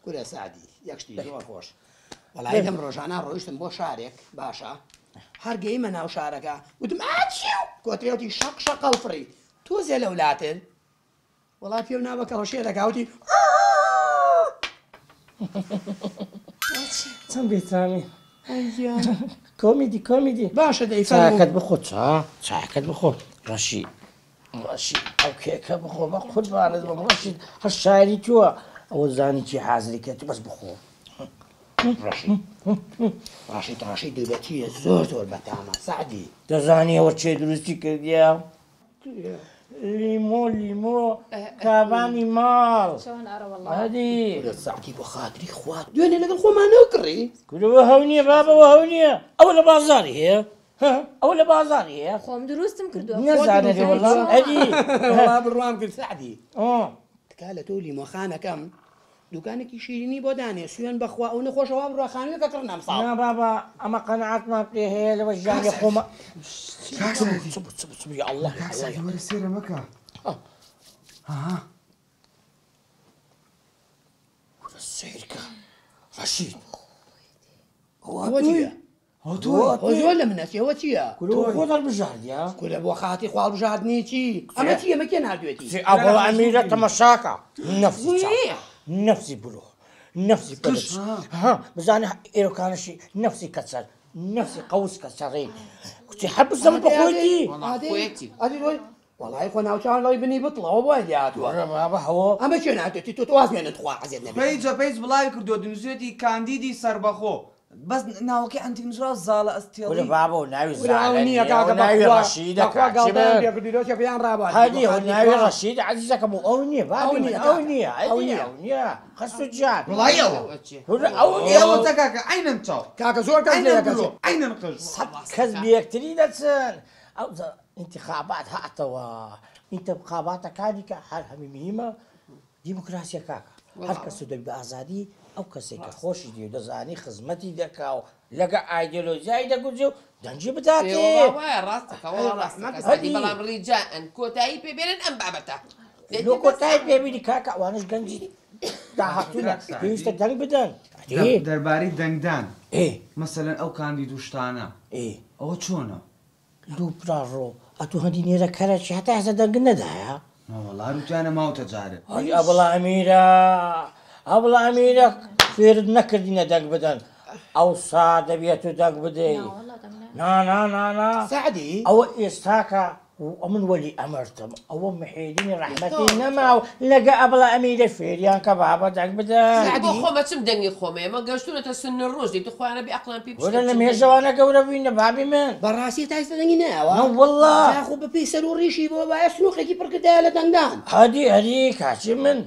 کورە سەعدی یەک شتی زۆر خۆش وەڵی لەم ڕۆژانە ڕۆیشتم بۆ شارێک، باشە هەر گەیمە ناو شارەکە وتم ئاچیو، کۆترێوتی شەق شەقەڵ فڕی تۆزێ لەولاتر، وەڵا پێم ناوە کەڵەشێرەکە وتی چەند بێتامی کۆمیدی کۆمیدی. باشە دەی چاکەت بخۆ، چاکەت بخۆ ڕەشی ڕەشی ئەو کێکە بخۆ بە قوربانت بم ڕەشید، هەر شاری تووە ئەوە زانی چی حازری کە تو بەس بخۆ. ڕەشید ڕەشید ڕەشید دوورەتیە زۆر زۆر بەتامە سەعدی. دەزانی ئەوە چێ دروستی کردیە؟ لیمۆ لیمۆ کابانی ماڵ. هەدی سەعدی بۆ خاتری خوا دوێنێ لەگەڵ خۆمان نەکڕی. کورەوە هەو نییە بابەوە هەو نییە، ئەوە لە بازاری هەیە، ئەوە لە بازاری هەیە. خۆم دروستم کردووە. نەزانێت وەڵا ئەدی وەڵا بڕوام کرد سەعدی. تکا لە تۆ لیمۆخانەکەم دوکانێکی شیرینی بۆ دانێ، سوێن بەخوا ئەو نەخۆشەوە بڕوا خانوویەکە کڕن ئەمساڵ. نا بابا ئەمە قەناعەتمان پێ هەیە لەوە ژیانی خۆمە. یا الله وەرە سێرە مەکە. سەیرکە ڕەشید ئەوە چییە؟ ئەوە زۆر لە منە ئەوە چییە؟ کورە خۆت هەڵبژاردیە؟ کورە بۆ خاتی خوا هەڵبژاردنی چی؟ ئەمە چییە؟ ئەمە کێ ناردوێتی؟ ئەوە ئەمیرە تەمەشاکە نەفسی چاو نەفسی بلوغ نەفسی پرچ، ها بزانە ئێرۆکانشی نەفسی کەچەر نەفسی قەوس کەچەڕی کوتی هەر بزەم بە خۆیتی. وەڵای خۆ ناوچاوان لەوەی بنی بتڵەوە بۆ هاتووە. بابا هەوە ئەمە کێ ناردوێتی؟ تۆ واز بێنە تخوا عەزێت نەبێ. پەیجە پەیج بڵاوی کردووە دنووسێتی کاندیدی سەربەخۆ، بەس ناوەکەی ئەنتیک نووسراوە زاڵە ئەستێڵی. کورە بابە و ناوی زاڵە نییە کاکە، ناوی ڕەشیدە هەدی ناوی ڕەشید عەزیزەکەم و ئەو نییە بابی من، ئەو نییە ئەو نییە ئەو نییە خەست و جان. وەڵای ئەوە ئەو نییە. ئەوە تا کاکە عەینەن چاو کاکە زۆر کەس عەینەن لێ برۆ دەچێت. عەینەن قژ. 100 کەس بەیەکتری دەچن. ئەو ئینتخابات هاتەوە، ئینتخاباتەکانی کە هەر هەمی مهمە دیموکراسیە کاکە، هەر کەس دەبی بە ئازادی ئەو کەسێک کە خۆشی دی و دەزانی خزمەتی دەکا و لەگە ئایدۆلۆژیای دەگونجێ و دەنگی بداتێ. وایە ڕاستەکە، وەڵا ڕاستەکە سەعدی، بەڵام ڕیجاءن کۆتایی پێبێنن ئەم بابەتە. لۆ کۆتایی پێبینی کاکە، ئەوانش گەنجی داهاتوونە پێویستە دەنگ بدەن. دەربارەی دەنگدان مەسەلەن ئەو کاندید و شتانە ئەوە چۆنە؟ لۆ براڕۆ ئەتوو هەندی نێرە کەرەکی هەتا ئێستا دەنگ نەدایە؟ وەڵا رووتیانە ماوتە جارێ. ئەی ئەبڵا ئەمیرە، ئەبڵا ئەمیرە فێرت نەکردینە دەنگ بدەن، ئەوسا دەبێت و دەنگ بدەی. نا نا نا نا سەعدی ئەوە ئێستاکە ئەمن وەلی ئەمرتم، ئەوە محێدینی ڕەحمەتی نەما و لەگە ئەبڵا ئەمیرە فێریان کە بابە دەنگ بدەن. بۆ خۆمە چم دەنگی خۆمە، ئێمە گەشتونەتە سن ڕۆژ تو خۆیانە بێ ئەقڵان پێ وەرە لە مێژەوانە گەورە بووینە بابی من. بەڕاستی تا ئێستا دەنگی نایەوە؟ نا وەڵا. خۆ بەپێی سەر و ڕیشی بۆ وایە سنووقێکی پڕکردایە لە دەنگدان. هەدی هەدی کاچی من.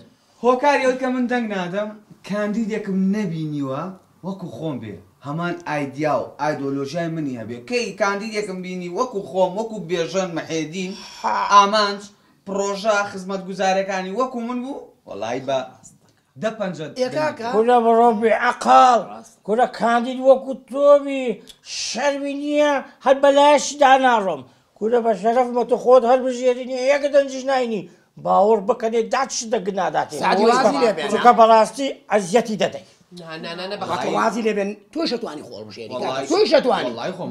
هۆکاری ئەوەی کە من دەنگ نادەم کاندیدێکم نەبینیوە وەکو خۆم بێ، هەمان ئایدیا و ئایدۆلۆژیای منی هەبێ. کەی کاندیدێکم بینی وەکو خۆم، وەکو بێژەن محێدین، ئامانج، پرۆژە، خزمەتگوزارەکانی وەکو من بوو، وەڵای بە دە پەنجە. کورە بڕۆ بێعەقڵ، کورە کاندید وەکو تۆبی شەرمی نییە، هەر بەلایەشی داناڕۆم. کورە بە شەرەفمە تۆ خۆت هەر بژێری نییە، یەکە دەنگیش ناینی، باوەڕ بکەنێ داچ دەنگ ناداتێ. سەعدی وازی لێ بێنە. چونکە بەڕاستی ئەزیەتی دەدەی. نا نا نا نا بەخوا وازی لێ بێن، تۆش ئەتوانی خۆ هەڵبژێری کاکە، تۆش ئەتوانی. وەڵای خۆم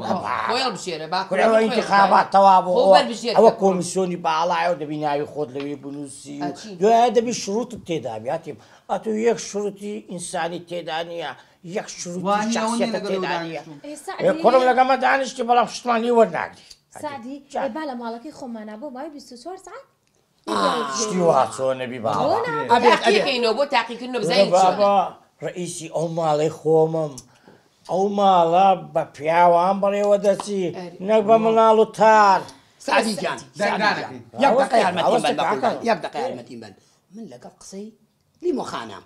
خۆی هەڵبژێرە، با کورە ئەوە ئینتخابات تەوا بۆ خۆ بەربژێر ئەوە کە. کۆمیسیۆنی باڵایە و دەبی ناوی خۆت لەوێ بنووسی و دوایە دەبی شروطت تێدا بیاتیم. ئەتو یەک شروطی ئینسانی تێدا نییە، یەک شروطی شخصیەتت تێدا نییە. کوڕم لەگەمە دانیشتی بەڵام شتمان لێ وەرناگری. سەعدی با لە ماڵەکەی خۆمانە بۆ ماوەی 24 سەعات شتی وا چۆنە بی بابا؟ تاقیکەینەوە بۆ تاقیکردنەوە بزانین چۆنە. بابا ڕئیسی ئەو ماڵەی خۆمم، ئەو ماڵە بە پیاوان بەڕێوە دەچی نەک بە مناڵ و تار. سەعدی گیان، یەک دقە یارمەتیم بن بە قوربان، یەک دقە یارمەتیم بن. من لەگەڵ قسەی لیمۆخانە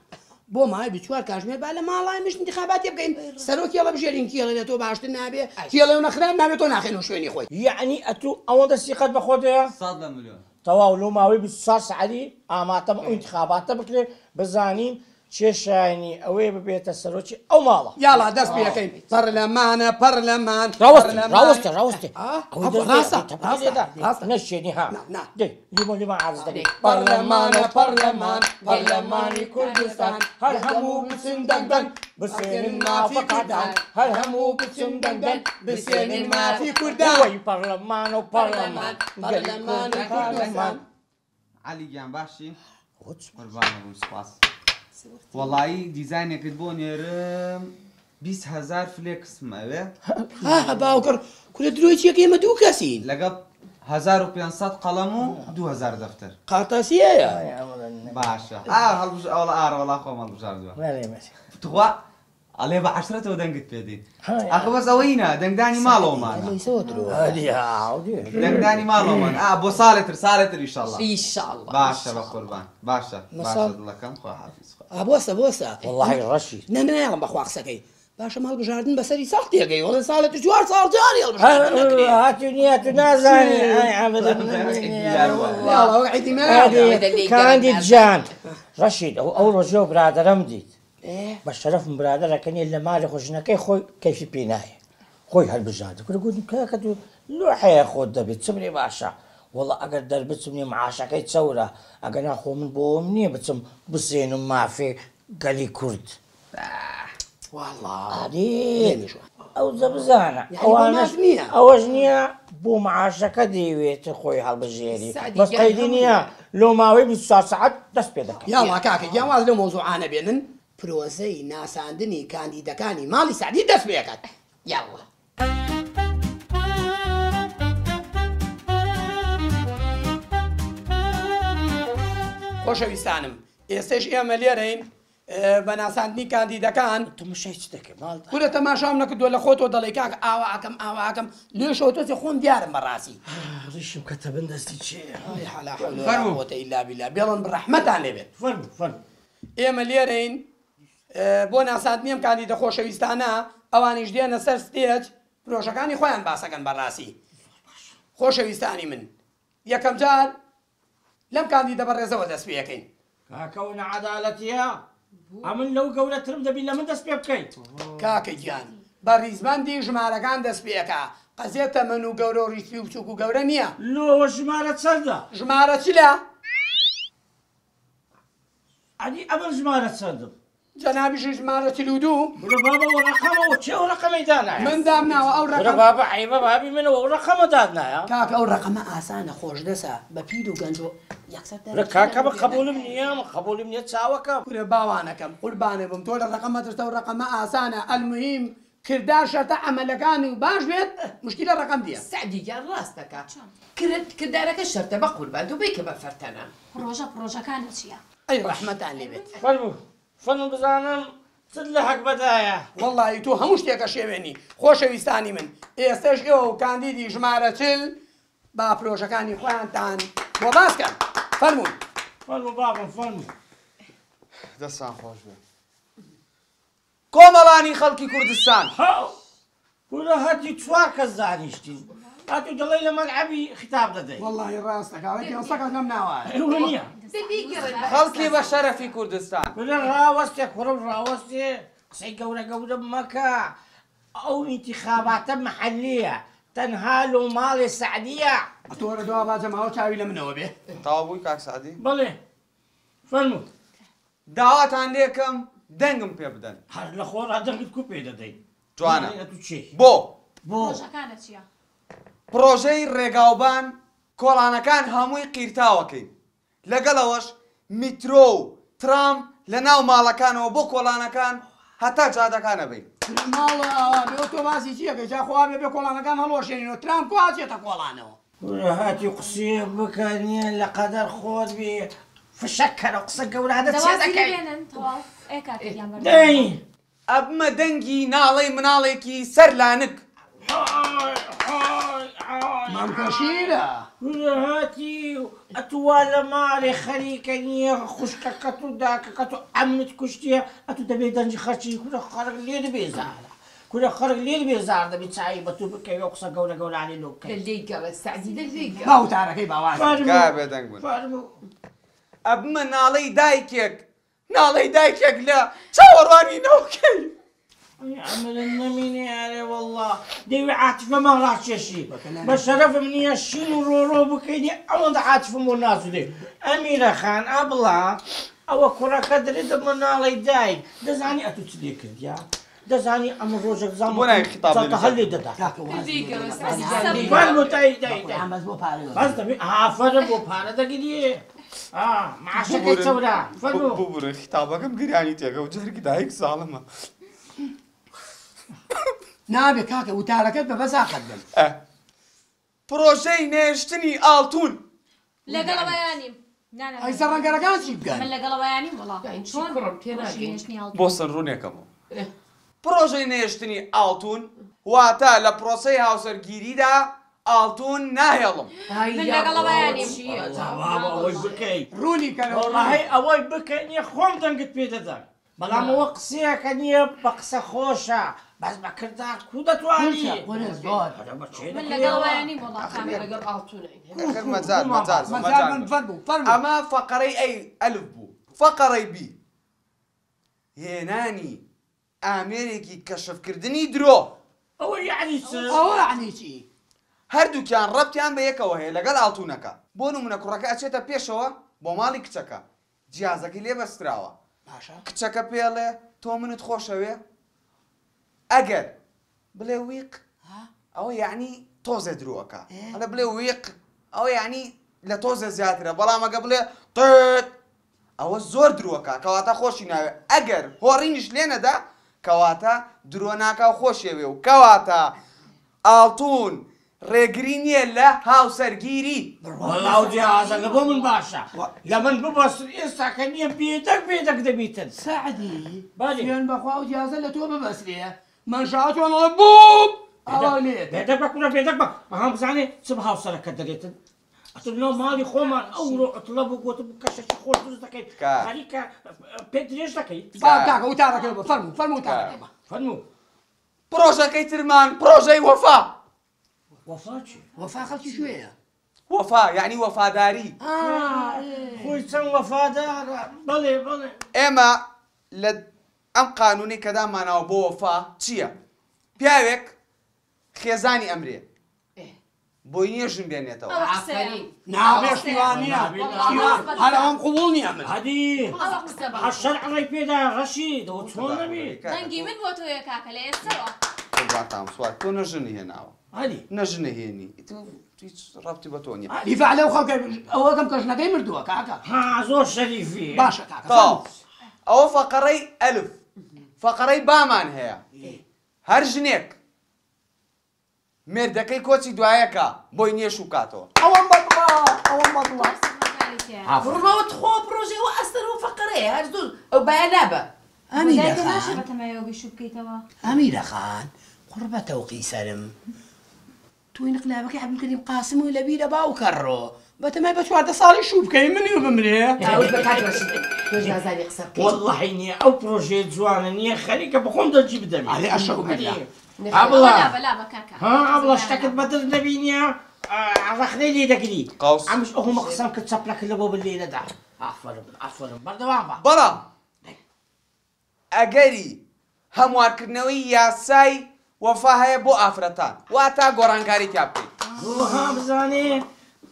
بۆ ماوەی 24 کاتژمێر با لە ماڵای مشت انتخاباتی بکەین، سەرۆکی هەڵبژێرین، کێڵێ لە تۆ باشتر نابێ، کێڵێ و نەخراپ نابێ، تۆ ناخێنەوە شوێنی خۆی. یعنی ئەتوو ئەوەندە سیقەت بە خۆت هەیە؟ 100 لە ملیۆن. تەواو لەو ماوەی 24 سەعاتی ئاماتەم ئەو انتخاباتە بکرێ، بزانین چێ شایانی ئەوەیە ببێتە سەرۆکی ئەو ماڵە. یاڵا دەست پێ ئەکەین. پەرلەمانە پەرلەمان. ڕاوەستێ پەرلەمان. ڕاوەستێ ڕاوەستێ. ئا، ئەوەی دەست ڕاستە، پێ ڕاستە، لێدا. ڕاستە. نەشێنی ها. نا، نا. دەی لیمۆ لیمان عارز دەکەی. پەرلەمانە پەرلەمان پەرلەمانی کوردستان. هەر هەموو بچن دەنگ دەنگ بسێنن مافی کوردان. هەر هەموو بچن دەنگ دەنگ بسێنن مافی کوردان. وەی پەرلەمان و پەرلەمان پەرلەمانی کوردستان. عەلی گیان باشی؟ قوربانە بووم سوپاس. وەڵایی دیزاینێکت بۆ نێرم 20,000 فلێکسم ئەوێ. ها باوکڕ کورە درۆی چیەکە ئێمە دوو کەسین. لەگەڵ 1500 قەڵەم و 2000 دەفتەر. قاتاسیەیە. باشە. ئا هەڵبژ ئەوڵا ئارە وەڵا خۆم هەڵبژاردووە. تخوا ئەڵێ بە عەشرەتەوە دەنگت پێدەین. ئاخە بەس ئەوەی نا دەنگدانی ماڵەوەمانە. دەنگدانی ماڵەوەمان. ئا بۆ ساڵێتر ساڵێتر ئیشەڵڵا. ئینشاڵڵا. باشە بە قوربان. باشە باشە دڵەکەم خواحافیز. ئا بۆسە بۆسە. وەڵڵاهی ڕەشی. نا نایەڵم بەخوا قسەکەی. باشە ماڵ بژاردن بەسەری ساڵ تێگەی وەڵێ ساڵێتر 4 ساڵ جاری هەڵبژاردن نەکرێ. هاتوو نییە تو نازانی. یاڵا وەک عیدی مەلادە. کاندید جان ڕەشید ئەو ڕۆژێ و برادەرەم دیت. بە شەرەفم برادەرەکە نییە لە ماڵی خۆ ژنەکەی خۆی کەیفی پێ نایە. خۆی هەڵبژاردە. کورە گوتم کاکە تو لۆ حەیە خۆت دەبێت چم لێ باشە. وەڵا ئەگەر دەربچم نییە معاشەکەی چەورە. ئەگەر ناخۆ من بۆم نییە بچم بسێنم مافێ گەلی کورد. وەڵا. ئەرێ ئەو جە بزانە. یعنی بۆ ماف نییە. ئەوەش نییە بۆ معاشەکە دەیەوێت خۆی هەڵبژێری. بەس قەیدی نییە لۆ ماوەی 24 سەعات دەست پێ دەکات. یاڵا کاکە گیان واز لەو مەوزوعانە بێنن. پرۆسەی ناساندنی کاندیدەکانی ماڵی سەعدی دەست پێکات. یاڵا. خۆشەویستانم ئێستاش ئێمە لێرەین بە ناساندنی کاندیدەکان. تەماشای چ دەکەی ماڵ؟ کورە تەماشام نەکردووە لە خۆتەوە دەڵێی کاک ئاوا ئەکەم ئاوا ئەکەم لێشەوە تۆچێ خۆم دیارم بەڕاستی. ڕیشم کەتە بن دەستی چێ؟ ئای لا حەولە وەلا قووەتە ئیلا بیلا. بێڵن ڕەحمەتان لێ بێت. فەرموو فەرموو. ئێمە لێرەین بۆ ناساندنی ئەم کاندیدە خۆشەویستانە ئەوانیش دێنە سەر stage پرۆژەکانی خۆیان باسەکەن بەڕاستی. خۆشەویستانی من یەکەم جار لەم کاندیدە بەڕێزەوە دەست پێ ئەکەین. کاکە و نەعەدالەتیە ئەمن لەو گەورەترم دەبی لە من دەست پێ بکەیت. کاکە گیان بە ڕیزبەندی ژمارەکان دەست پێ ئەکا. قەزیە تەمەن و گەورە و ڕیسپی و بچووک و گەورە نییە. لۆوە ژمارە چەندە؟ ژمارە چلە؟ ئەدی ئەمن ژمارە چەندم؟ جەنابیش ژمارە 42. بڵێ بابا ئەو ڕەقەمەوە چێ ئەو ڕەقەمەی دانایە؟ من دامناوە ئەو بڵێ ڕەقەم. بابا عەیبە بابی منەوە ئەو ڕەقەمە دادنایە؟ کاکە ئەو ڕەقەمە ئاسانە خۆشدەسە بە پیر و گەنج و یەکسەر بڵێ کاکە بە قەبوولم نییە من قەبوولم نییە چاوەکەم. کورە باوانەکەم قوربانێ بم تۆ لە ڕەقەمە ترسە ئەو ڕەقەمە ئاسانە. ئەلموهیم کردار شەرتە عەمەلەکان و باش بێت مشکلە ڕەقەم دیە. سەعدی گیان ڕاستەکە کردارەکە شەرتە بە قوربان تۆ بیکە بە فەرتەنە. پرۆژە پرۆژەکانە چییە؟ ئەی ڕەحمەتان لێ بێت. فەرموو فەرموو بزانم چت لە حەکبەدایە. وەڵڵاهی تۆ هەموو شتێکە شێوێنی. خۆشەویستانی من ئێستاش ئێوە و کاندیدی ژمارە 40 با پرۆژەکانی خۆیانتان بۆ باس کەن. فەرموون. فەرموو بابم فەرموو. دەستان خۆش بێ. کۆمەڵانی خەڵکی کوردستان. کورە هەتی 4 کەس دانیشتین. هاتوو دەڵێی لە مەلعەبی خیتاب دەدەی. وەڵڵاهی ڕاستە کاوەی 500 کەس لەم ناوایە. ئێوە نییە. خەڵکی بە شەرەفی کوردستان. کورە ڕاوەستێ کوڕم ڕاوەستێ قسەی گەورە گەورە مەکە. ئەو ئینتیخاباتە محەلیە تەنها لۆ ماڵێ سەعدیە. تۆرە دوا با جەماوە چاوی لە منەوە بێ. تەواو بووی کاک سەعدی؟ بەڵێ فەرموو. داواتان لێکەم دەنگم پێ بدەن. هەر لە خۆڕا دەنگت کو پێ دەدەین؟ جوانە. تو چی؟ بۆ بۆ پرۆژەکانە چییە؟ پرۆژەی ڕێگاوبان کۆڵانەکان هەمووی قیرتاوەکەین. لەگەڵەوەش میترۆ و ترام لە ناو ماڵەکانەوە بۆ کۆڵانەکان هەتا جادەکانە بین. ماڵە ئاوا بێ تۆ باسی چیەکەی؟ جا خوا بێ بێ کۆڵانەکان هەڵوەشێنینەوە. ترام کوا چێتە کۆڵانەوە؟ کورە هاتی قسەیە بکە نییە لە قەدەر خۆت بێ. فشەکەرە قسە گەورانە چێ دەوازی دەکەی؟ لێبێنن تەواو. ئێ کاکە گیان بەردەوام. دەی ئەبمە دەنگی ناڵەی مناڵێکی سەر لانک. مامکەشیرە. کورە هاتی ئەتووا لە ماڵێ خەریکە نییە خوشکەکەت و داکەکەت و ئەمنت کوشتیە ئەتو دەبێ دەنگی خەرچی کورە خەڵک لێت بێزارە. کورە خەڵک لێت بێزار دەبی چاوی بە تو بکەوێ و قسە گەورە گەورانەی لۆ بکەی. لێی گەڕێ سەعدی لە لێی گەڕێ. باوتارەکەی باواز. فەرموو. کا بێدەنگ بوون. فەرموو. ئەبمە ناڵەی دایکێک ناڵەی دایکێک لە چاوەڕوانی نەوەکەی. ئەی عەمرم نەمینێ ئەرێ وەڵڵا دەیوێ عاتفەمان ڕاکێشی بە شەرەفم نییە شین و ڕۆڕۆ بکەینی ئەوەندە عاتفم بۆ نازولێ ئەمیرە خان ئەبڵا ئەوە کوڕەکە درێتە مناڵی دایک دەزانی ئەتو چ لێ کردیا دەزانی ئەم ڕۆژێک زام بۆ ناوی خیتاب جەڵتە لێ هەر لێ دەدا کاکە واز دیکەوە لێ سعدی بەس گیان فەرموو دای دای دای بەس بۆ پارە بەس دەبێ ئافەرم بۆ پارە دەگریێ ئا معاشەکەی ببورن چەورە فەرموو ببورن خیتابەکەم گریانی تێکە و جەرگ دایک زاڵمە. نابێ کاکە وتارەکەت بە بەزاقەت بم. ئە. پرۆژەی نێشتنی ئاڵتون. لەگەڵەوەیانیم. نا نا ئەی زەڕەنگەرەکان چی بکەن؟ من لەگەڵەوەیانیم وەڵا. یانی چی چۆن کوڕم پێ پرۆژەی ناگەین. نێشتنی ئاڵتون؟ بۆ سەر ڕوونێکەمەوە. پرۆژەی نێشتنی ئاڵتون واتە لە پرۆسەی هاوسەرگیریدا ئاڵتون ناهێڵم. من لەگەڵەوەیانیم. بابا ئەوەی بکەی ڕوونی کەرەوە. وەڵاهی ئەوەی بکەی نییە خۆم دەنگت پێ دەدەم بەڵام ئەوە قسەیەکە نییە بە قسە خۆشە بەس بە کردار کو دەتوانی قورسە، قورس، زۆر. ئەرە بە چێ من دەکرێەوە؟ لەگەڵەوەیانیم وەڵا کاکە. لەگەڵ ئاڵتونین. ئەخر مەجال مەجال مەجال مەجال من فەرموو فەرموو. ئەمە فەقەرەی ئەی ئەلف بوو فەقەرەی بی هێنانی ئامێرێکی کەشفکردنی درۆ. ئەوە یعنی چ؟ ئەوە یعنی چی؟ هەردووکیان ڕەبتیان بە یەکەوە هەیە لەگەڵ ئاڵتونەکە. بۆ نمونە کوڕەکە ئەچێتە پێشەوە بۆ ماڵی کچەکە جیازەکەی لێ بەستراوە. باشە. کچەکە پێڵێ تۆ منت خۆشەوێ؟ ئەگەر بڵێ ویق ئەوە یعنی تۆزێ درۆکە. ئەڵێ بڵێ ویق ئەوە یعنی لە تۆزێ زیاترە، بەڵام ئەگە بڵێ تت ئەوە زۆر درۆکە کەواتە خۆشی ناوێ. ئەگەر هۆڕینیش لێ نەدا کەواتە درۆ ناکا و خۆشیەوێ و کەواتە ئاڵتون ڕێگری نییە لە هاوسەرگیری. وەڵا ئەو جیازەکە بۆ من باشە لە من ببەستن ئێستا کە نییە بێدەنگ بێدەنگ دەبیتن. سەعدی بەڵێ. سوێن بەخوا ئەو جیازە لە تۆ ببەسترێ مەنشاعەتوان ئەڵێ بووم ئەوە لێ بێدەنگ بە کوڕە بێدەنگ بە ئەها بزانێ چ بە هاوسەرەکە دەرێتن. ئەتر لەو ماڵی خۆمان ئەوڕۆ عوتڵە بوو گوتم کەشێکی خۆش دروست دەکەین خەریکە پێ درێژ دەکەی. با کاکە وتارەکە بە فەرموو فەرموو وتارەکە بە فەرموو. پرۆژەکەی ترمان پرۆژەی وەفا. وەفا چی؟ وەفا خەڵکی کوێیە؟ وەفا یعنی وەفاداری. خۆی چەند وەفادارە. بەڵێ بەڵێ. ئێمە لە ئەم قانونەی کە داماناوە بۆ وەفا چییە؟ پیاوێک خێزانی ئەمرێ بۆی نییە ژن بێنێتەوە. نابێ شتیوان نییە. هەر ئەوەم قبوڵ نییە من. هەدی هەر شەرع ڕێی پێدا ڕەشید ئەوە چۆن نەبی؟ دەنگی من بۆ تۆیە کاکە لە ئێستەوە. قوربانتان سوار تۆ نە ژنی هێناوە هەدی نە ژنە هێنی هیچ ڕەبتی بە تۆ نییە. دیفاع لەو خەڵکە ئەوەکەم کە ژنەکەی مردووە کاکە. ها زۆر شەریفی. باشە کاکە. تەواو ئەوە فەقەرەی ئەلف. فەقەرەی بامان هەیە. هەر ژنێک مێردەکەی کۆچی دوایەکە بۆی نییە شوو کاتەوە. ئەوەم بەدڵە ئەوەم بەدڵە. بڕمەوە تخۆ پرۆژەوە ئەسەر و فەقەرەیە هەر زۆر ئەو بایە نابە. ئەمیرە دایکە ناشێ خان بەتەمایەوە بی شوو بکەیتەوە. ئەمیرە خان قوڕبە تەوقی سەرم تۆ ئینقلابەکەی عەبدولکەریم قاسم و لەبیرە باوکەڕۆ بەتەمای بە 14 ساڵی شوو بکەی منی و بمرێ. ئەوش بە کاک ڕەشید تۆش نازانی قسە بکەی. وەڵڵاهی نییە ئەو پرۆژەیە جوانە نییە خەریکە بەخۆم دەنگی بدەمی. ئەرێ ئەشەو بالله. ئەبڵا لابە لابە کاکە. ها ئەبڵا شتەکەت بەدەست نەبینیە ڕەخنەی لێ دەگری. قەوس. ئەمش ئەوهمە قسەم کرد چەپلەکە لە بۆ بن لێ نەدا. ئافەرم ئافەرم بەردەوام بە. بەڵام ئەگەری هەموارکردنەوەی یاسای وەفا هەیە بۆ ئافرەتان واتا گۆڕانکاری تیا بکەیت. ها بزانێ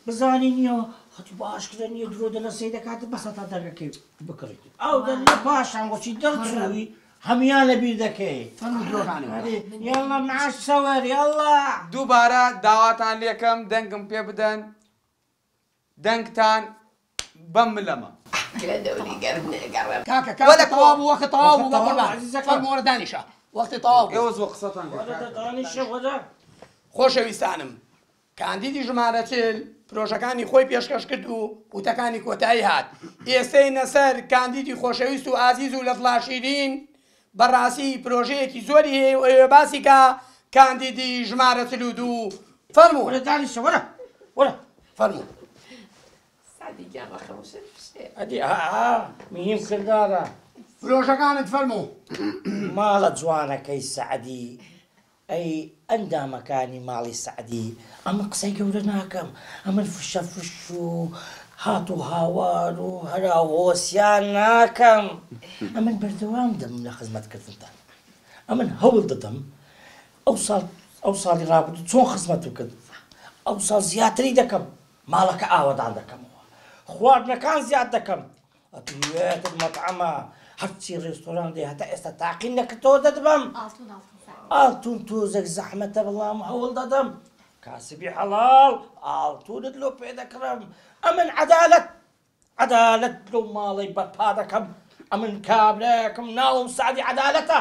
بزانی نییە هەتو باشکرە نییە درۆ دەنە سەی دەکات بەسە تا دەرگەکەی بکڕیت. ئەو دەر لە پاشان وەچی دەرچووی هەمیان لەبیر دەکەی. فەرموو درۆکانی بکە. یاڵا معاش سەوەر یاڵا. دووبارە داواتان لێکەم دەنگم پێ بدەن دەنگتان بەم ملەمە. لە دەوری گەردنێ گەڕێم. کاکە کاکە وەلە تەواو بوو وەخت تەواو بوو بە وەخت تەواو قوربان. عەزیزەکەم. فەرموو وەرە دانیشە وەختی تەواو بوو. ئێوە زۆر قسەتان کرد. وەرە دانیشە وەرە. خۆشەویستانم کاندیدی ژمارە 40 پرۆژەکانی خۆی پێشکەش کرد و وتەکانی کۆتایی هات. ئێستەی نەسەر کاندیدی خۆشەویست و ئازیز و لەدڵاشیرین بەڕاستی پرۆژەیەکی زۆری هەیە و ئەوێ باسی کە کاندیدی ژمارە 42. فەرموو. وەرە دانیشە وەرە وەرە. فەرموو. سعدی گیان ڕەخەم و شەرفشێ. ئەدی ها مهم کردارە. پرۆژەکانت فەرموو. ماڵە جوانەکەی سەعدی ئەی ئەندامەکانی ماڵی سەعدی ئەمە قسەی گەورە ناکەم ئەمن فشە فش و هات و هاوار و هەراوهۆسیان ناکەم. ئەمن بەردەوام دەبم لە خزمەتکردنتان. ئەمن هەوڵ دەدەم ئەو ساڵ ئەو ساڵی ڕابردوو چۆن خزمەتم کرد ئەو ساڵ زیاتری دەکەم. ماڵەکە ئاوەدان دەکەمەوە، خواردنەکان زیاد دەکەم. ئەتوێتت مەتعەمە هەرچی ڕێستۆران دێ هەتا ئێستا تاقی نەکردەوە دەتبەم. ئاڵتون ئاڵتون سەعدی. ئاڵتون تۆزێک زەحمەتە بەڵام هەوڵ دەدەم. کاسبی حەڵاڵ ئاڵتونت لۆ پێ دەکڕم. ئەمن عەدالەت عەدالەت لەو ماڵەی بەرپا دەکەم. ئەمن کابرایەکم ناوم سەعدی عەدالەتە.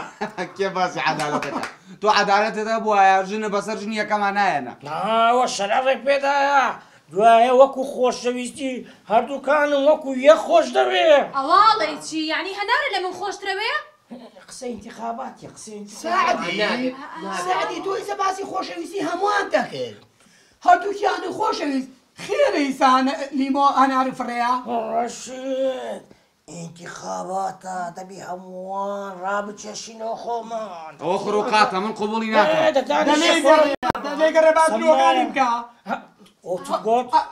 کێ باسی عەدالەتەکە؟ تۆ عەدالەتت هەبوایە ژنە بەسەر ژنی یەکەما نایەنە. ناوە شەرع ڕێک پێدایە. دوایە وەکو خۆشەویستی هەردووکانم وەکو یەک خۆش دەوێ. ئەوە ئەڵێی چی؟ یەعنی هەنارە لە من خۆشترەوێ؟ قسەی ئینتیخاباتیە قسەی ئینتیخابات. سەعدی سەعدی تۆ ئیسە باسی خۆشەویستی هەمووان دەکرد هەردووکیانت خۆشەویست خێرە ئیسا لیمۆ هەنار فڕێیە؟ ڕەشید ئینتیخاباتە دەبی هەمووان ڕابکێشینەوە خۆمان. ئەوە خروقاتە من قبوڵی ناکەم. لێگەڕێ با درۆکانی بکا.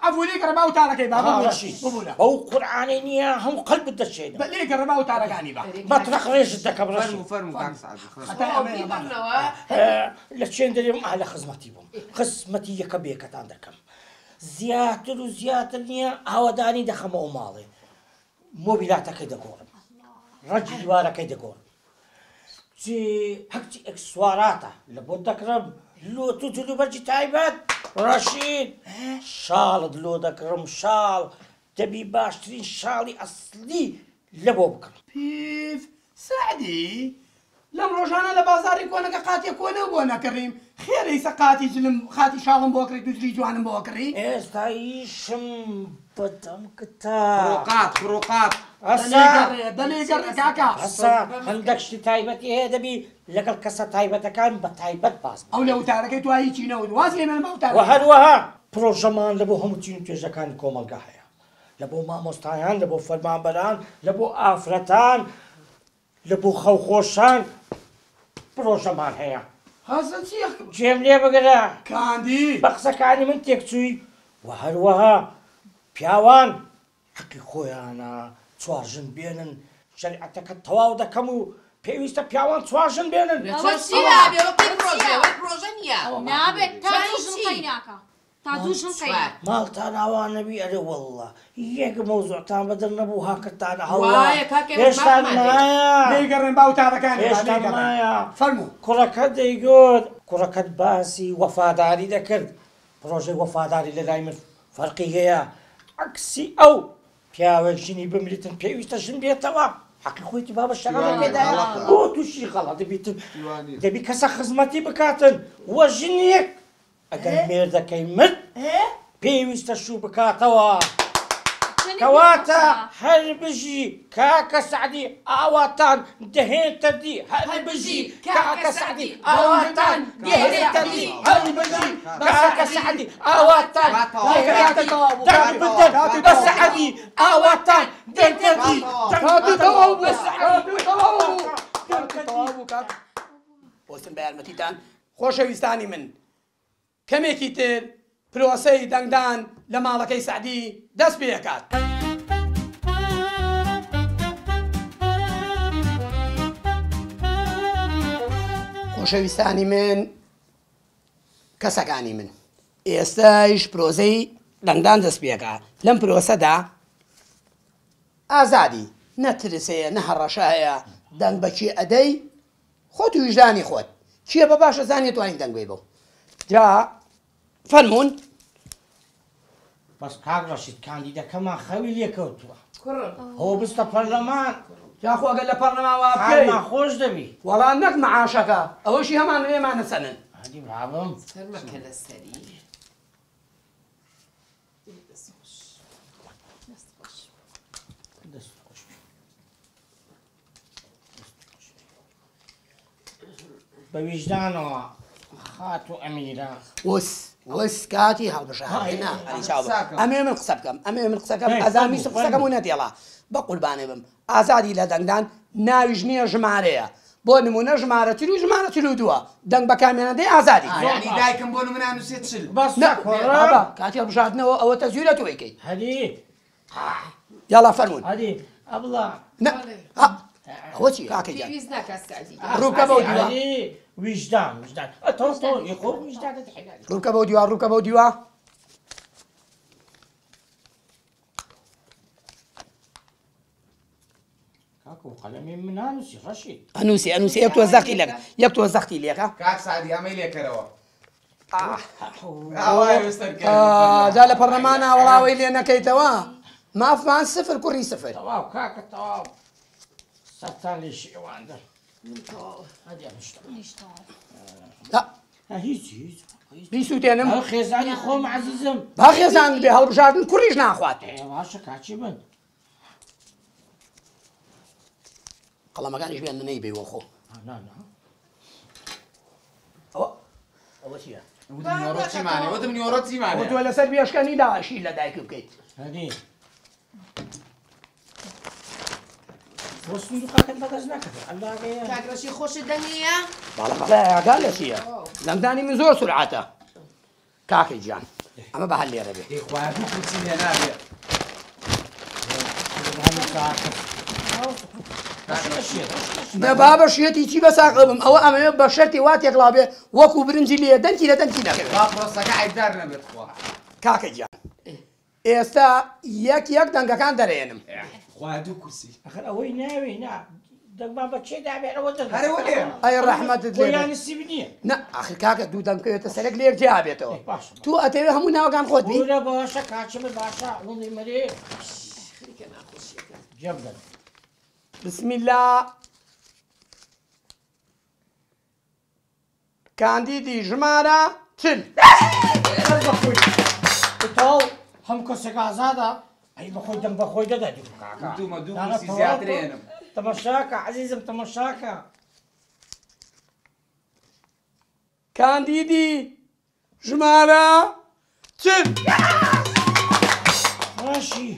عەفوو لێگەڕێ با وتارەکەی با ببورە. بەو قورعانەی نییە هەموو قەلبت دەچێنم. لێگەڕێ با وتارەکانی با. مەترەق ڕێژت دەکەم ڕەشید. فەرموو فەرموو کاک سەعدی فەرموو. لە چێن دەرێم ئا لە خزمەتی بووم. خزمەتی یەکە بە یەکەتان دەکەم. زیاتر و زیاتر نییە ئاوەدانی دەخەمەوە ماڵێ. مۆبیلاتەکەی دەگۆڕم، ڕەنگی دیوارەکەی دەگۆڕم، چی هەرچی ئێکسسواراتە لە بۆت دەکڕم، لۆ تو جلوبەرگی تایبەت ڕەشید شاڵت لۆ دەکڕم، شاڵ دەبی باشترین شاڵی ئەسڵی لە بۆ بکڕم. پیف سەعدی لەم ڕۆژانە لە بازاڕی کۆنەکە قاتێ کۆنەو بۆ نەکڕیم، خێرە ئیسە قاتی جلم قاتی شاڵم بۆ کڕیت و جلی جوانم بۆ کڕی؟ ئێستا ئیشم بە دەنگتە. خڕوقات خڕوقات. ئەسا دەلێ گەڕێ کاکە. ئەسا هەندەک شتی تایبەتی هەیە دەبی لەگەڵ کەسە تایبەتەکان بە تایبەت باس بکەین. ئەو لە وتارەکەی تۆ هیچی نەوت واز لێ مێنە با وتارەکەی. وە هەروەها پرۆژەمان لە بۆ هەموو چین و توێژەکانی کۆمەڵگا هەیە لە بۆ مامۆستایان لە بۆ فەرمانبەران لە بۆ ئافرەتان لە بۆ خەوخۆشان پرۆژەمان هەیە. هەسە چیە؟ گوێم لێ بگرە. کاندی. بە قسەکانی من تێکچووی و هەروەها پیاوان حەقی خۆیانە چوار ژن بێنن شەریعەتەکە تەواو دەکەم و پێویستە پیاوان چوار ژن بێنن. ئەوە چیە؟ نابێ ئەوە کەی پرۆژەیە؟ ئەوە پرۆژە نییە. نابێت تا دوو ژن قەیناکە. تا دوو ژن قەینا. ماڵتان ئاوا نەبی ئەرێ واللە یەک مەوزوعتان بەدڵ نەبوو هاکردتانە هەڵا وایە کاکە ئێمە هێشتا مافمان هەیە. مایە لێیگەڕێن با وتارەکانی با هێشتا لێیگەڕێن مایە فەرموو. کوڕەکەت دەیگوت کوڕەکەت باسی وەفاداری دەکرد پڕۆژەی وەفاداری لەلای من فەرقی هەیە عەکسی ئەو پیاوێک ژنی بمریتن پێویستە ژن بێتەوە حەقی خۆیتی بابە شەرعی پێدایە بۆ تووشی غەڵەت بیتن دەبی کەسە خزمەتی بکاتن وە ژنێک ئەگەر مێردەکەی مرد پێویستە شوو بکاتەوە. کەواتە هەر بژی کاکە سەعدی ئاواتان دەهێنتە دی هەر بژی کاکە سەعدی ئاواتان دەهێنتە دی هەر بژی کاکە سەعدی ئاواتان دەهێنتە دی دەنگ بدەن بە سەعدی ئاواتان دێنتە دی دەنگ بدەن بە سەعدی بۆستن بە یارمەتیتان خۆشەویستانی من کەمێکی تر پرۆسەی دەنگدان لە ماڵەکەی سەعدی دەست پێ ئەکات. خۆشەویستانی من، کەسەکانی من، ئێستایش پرۆسەی دەنگدان دەست پێ ئەکا. لەم پرۆسەدا ئازادی، نە ترس هەیە نە هەڕەشە هەیە، دەنگ بە کێ ئەدەی خۆت و ویژدانی خۆت کێ بە باش ئەزانی توانی دەنگ بەی بەو جا فەرموون. بەس کاک ڕەشید کاندیدەکەمان خەوی لێ کەوتووە. کوڕم. هۆ بستە پەرلەمان. یاخۆ ئەگەر لە پەرلەمان وا بکەی. حاڵمان خۆش دەبی. وەڵا نەک مەعاشەکە ئەوەشی هەمان لێمان ئەسەنن. هەدی بابم. سەر مەکە لە سەری. دەست خۆش. بە ویژدانەوە خاتوو ئەمیرە. وس وس کاتی هەڵبژاردنە ئەری چاو بکە. ئەمێ من قسە بکەم ئەمێ من قسە بکەم ئەزان ویستم قسەکەم و نەتێڵا بە قوربانێ بم ئازادی لە دەنگدان ناویش نییە ژمارەیە بۆ نمونە ژمارە 40 و ژمارە 42 دەنگ بە کامیانە دەی ئازادی. یانی دایکم بۆ نمونە نووسێ 40. بەس بابا کاتی هەڵبژاردنەوە ئەوە تەزویرە تۆ ئەیکەی. هەری. یاڵا فەرموون. هەدی ئەبڵا. نا ها ئەوە چی کاکە گیان؟ پێویست ناکات سەعدی. ڕووکە بەو دیوە. هەدی ویژدان ویژدان. تۆ تۆ یخۆ ویژدانت حەلالی. ڕووکە بەو دیوە ڕووکە بەو دیوە. کاکو قەلەمی من نانووسی ڕەشید. ئەنووسی ئەنووسی یەک تۆ زەختی لێکە یەک تۆ زەختی لێکە. کاک سەعدی ئەمەی لێکەرەوە. جا لە پەرلەمانە وەڵاوەی لێ نەکەیتەوە مافمان سفر کوڕی سفر. تەواو کاکە تەواو سەرتان لێ شێواندن. هیچ هیچ بیسووتێنم خێزانی خۆم عەزیزم. با خێزان بێ هەڵبژاردن کوڕیش ناخوات. باشە کاچی من. قەڵەمەکانیش بێن نەیبەی وەخۆ. نا نا. ئەوە ئەوە چییە؟ وتم نیوەڕۆ چیمانێ وتم نیوەڕۆ چیمانێ. تۆ لەسەر بێشکەنی داشی لە دایک بکەیت. هەدی بۆ سندوقەکەت بەدەست نەکرد ئەلاگەیە. کاک ڕەشی خۆشت دەنگیە؟ باڵە بەڵێ ئاگا لە چییە؟ دەنگدانی من زۆر سورعەتە. کاکە گیان ئەمە بە هەر لێرە بێ. ئەی خوایە دوو کورسی هێنابێ. دە بابە شێتی چی بەساق بم ئەوە ئەمەوێ بە شەرتی وا تێکڵا بێ وەکو برنجی لێ دەنکی لە دەنکی نەکەوێت. با پرۆسەکە عەیبدار نەبێت خوا. کاکە گیان ئێستا یەک یەک دەنگەکان دەرێنم. خوایە دوو کورسی. ئەخر ئەوەی ناوێ نا دەنگمان بە کێ دابێ ئەوە دەنگ. هەر ئەوە لێ. ئەی ڕەحمەتت لێ بۆیان نسیب نییە. نا ئاخر کاکە دوو دەنگ بکەوێتە سەرێک لە یەک جیا بێتەوە. باشە. تۆ ئەتەوێ هەموو ناوەکان خۆت بی؟ کورە باشە کاچی من باشە وڵی مەرێ. خەریکە ناخۆشیەکە. گێ بدەن. بسم الله کاندیدی ژمارە 40. تەواو هەموو کەسێک ئازادە ئەی بەخۆی دەنگ بەخۆی دەدا دوو کاکە. دوومە دوو کورسی زیاتر هێنم. تەمەشاکە عەزیزم تەمەشاکە. کاندیدی ژمارە 40. ڕەشی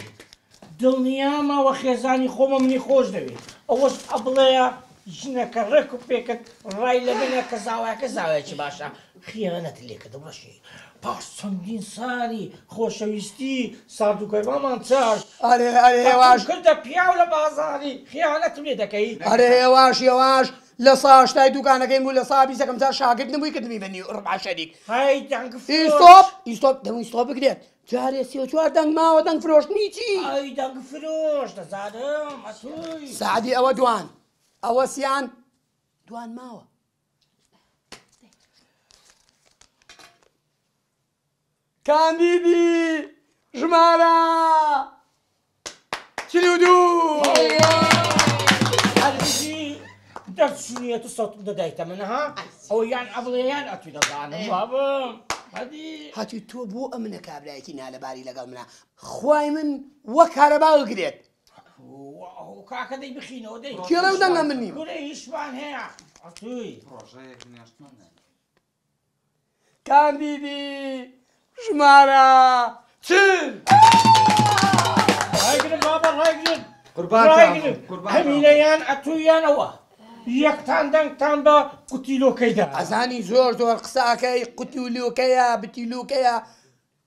دڵنیامەوە خێزانی خۆمە منی خۆش دەوێت. ئەوەش ئەبڵەیە ژنەکە ڕێک و پێکرد ڕای لە منە کە زاوایەکە زاوایەکی باشە. خیانەت لێکردم ڕەشی. پاش چەندین ساڵی خۆشەویستی ساردوگەرمامان چاش. ئەرێ ئەرێ هێواش کردە پیاو لە بازاری خیانەتم لێ دەکەی. ئەرێ هێواش هێواش لە ساشتای دوکانەکەی بوو لە سا بیسەکەم جار شاگرد نەبووی کردمی بە نیو ڕبع شەریک. هەی دەنگ فرۆش. ئیستۆپ ئیستۆپ دەم ئیستۆپ بگرێت. جارێ 34 دەنگ ماوە دەنگ فرۆشتنی چی؟ ئەی دەنگ فرۆش دەزانم ئەتووی. سەعدی ئەوە دوان ئەوە سیان دوان ماوە. کاندیدی ژمارە 42. هەرگیزی دەرچوونیە تو سەوتم دەدایتە من ها؟ ئەوە یان ئەبڵێ یان ئەتوی دەزانم بابم. هەدی هەتی تۆ بۆ ئەمنە کابرایەکی نالەباری لەگەڵ منە خوای من وەک کارەبا بگرێت. کاکە دەی بخینەوە دەی. کێڵە و دەنگە من نیم. کورە هیچمان هەیە ئەتوی. پرۆژەیەک ناشتمان. کاندیدی ژمارە 40. ڕایگرن بابا ڕایگرن. قوربانتان ڕایگرن. قوربانتان. هەمینەیان ئەتوویان ئەوە. یەکتان دەنگتان بە قوتیلۆکەیدا. ئەزانی زۆر زۆر قسەکەی قوتیلۆکەیە بتیلۆکەیە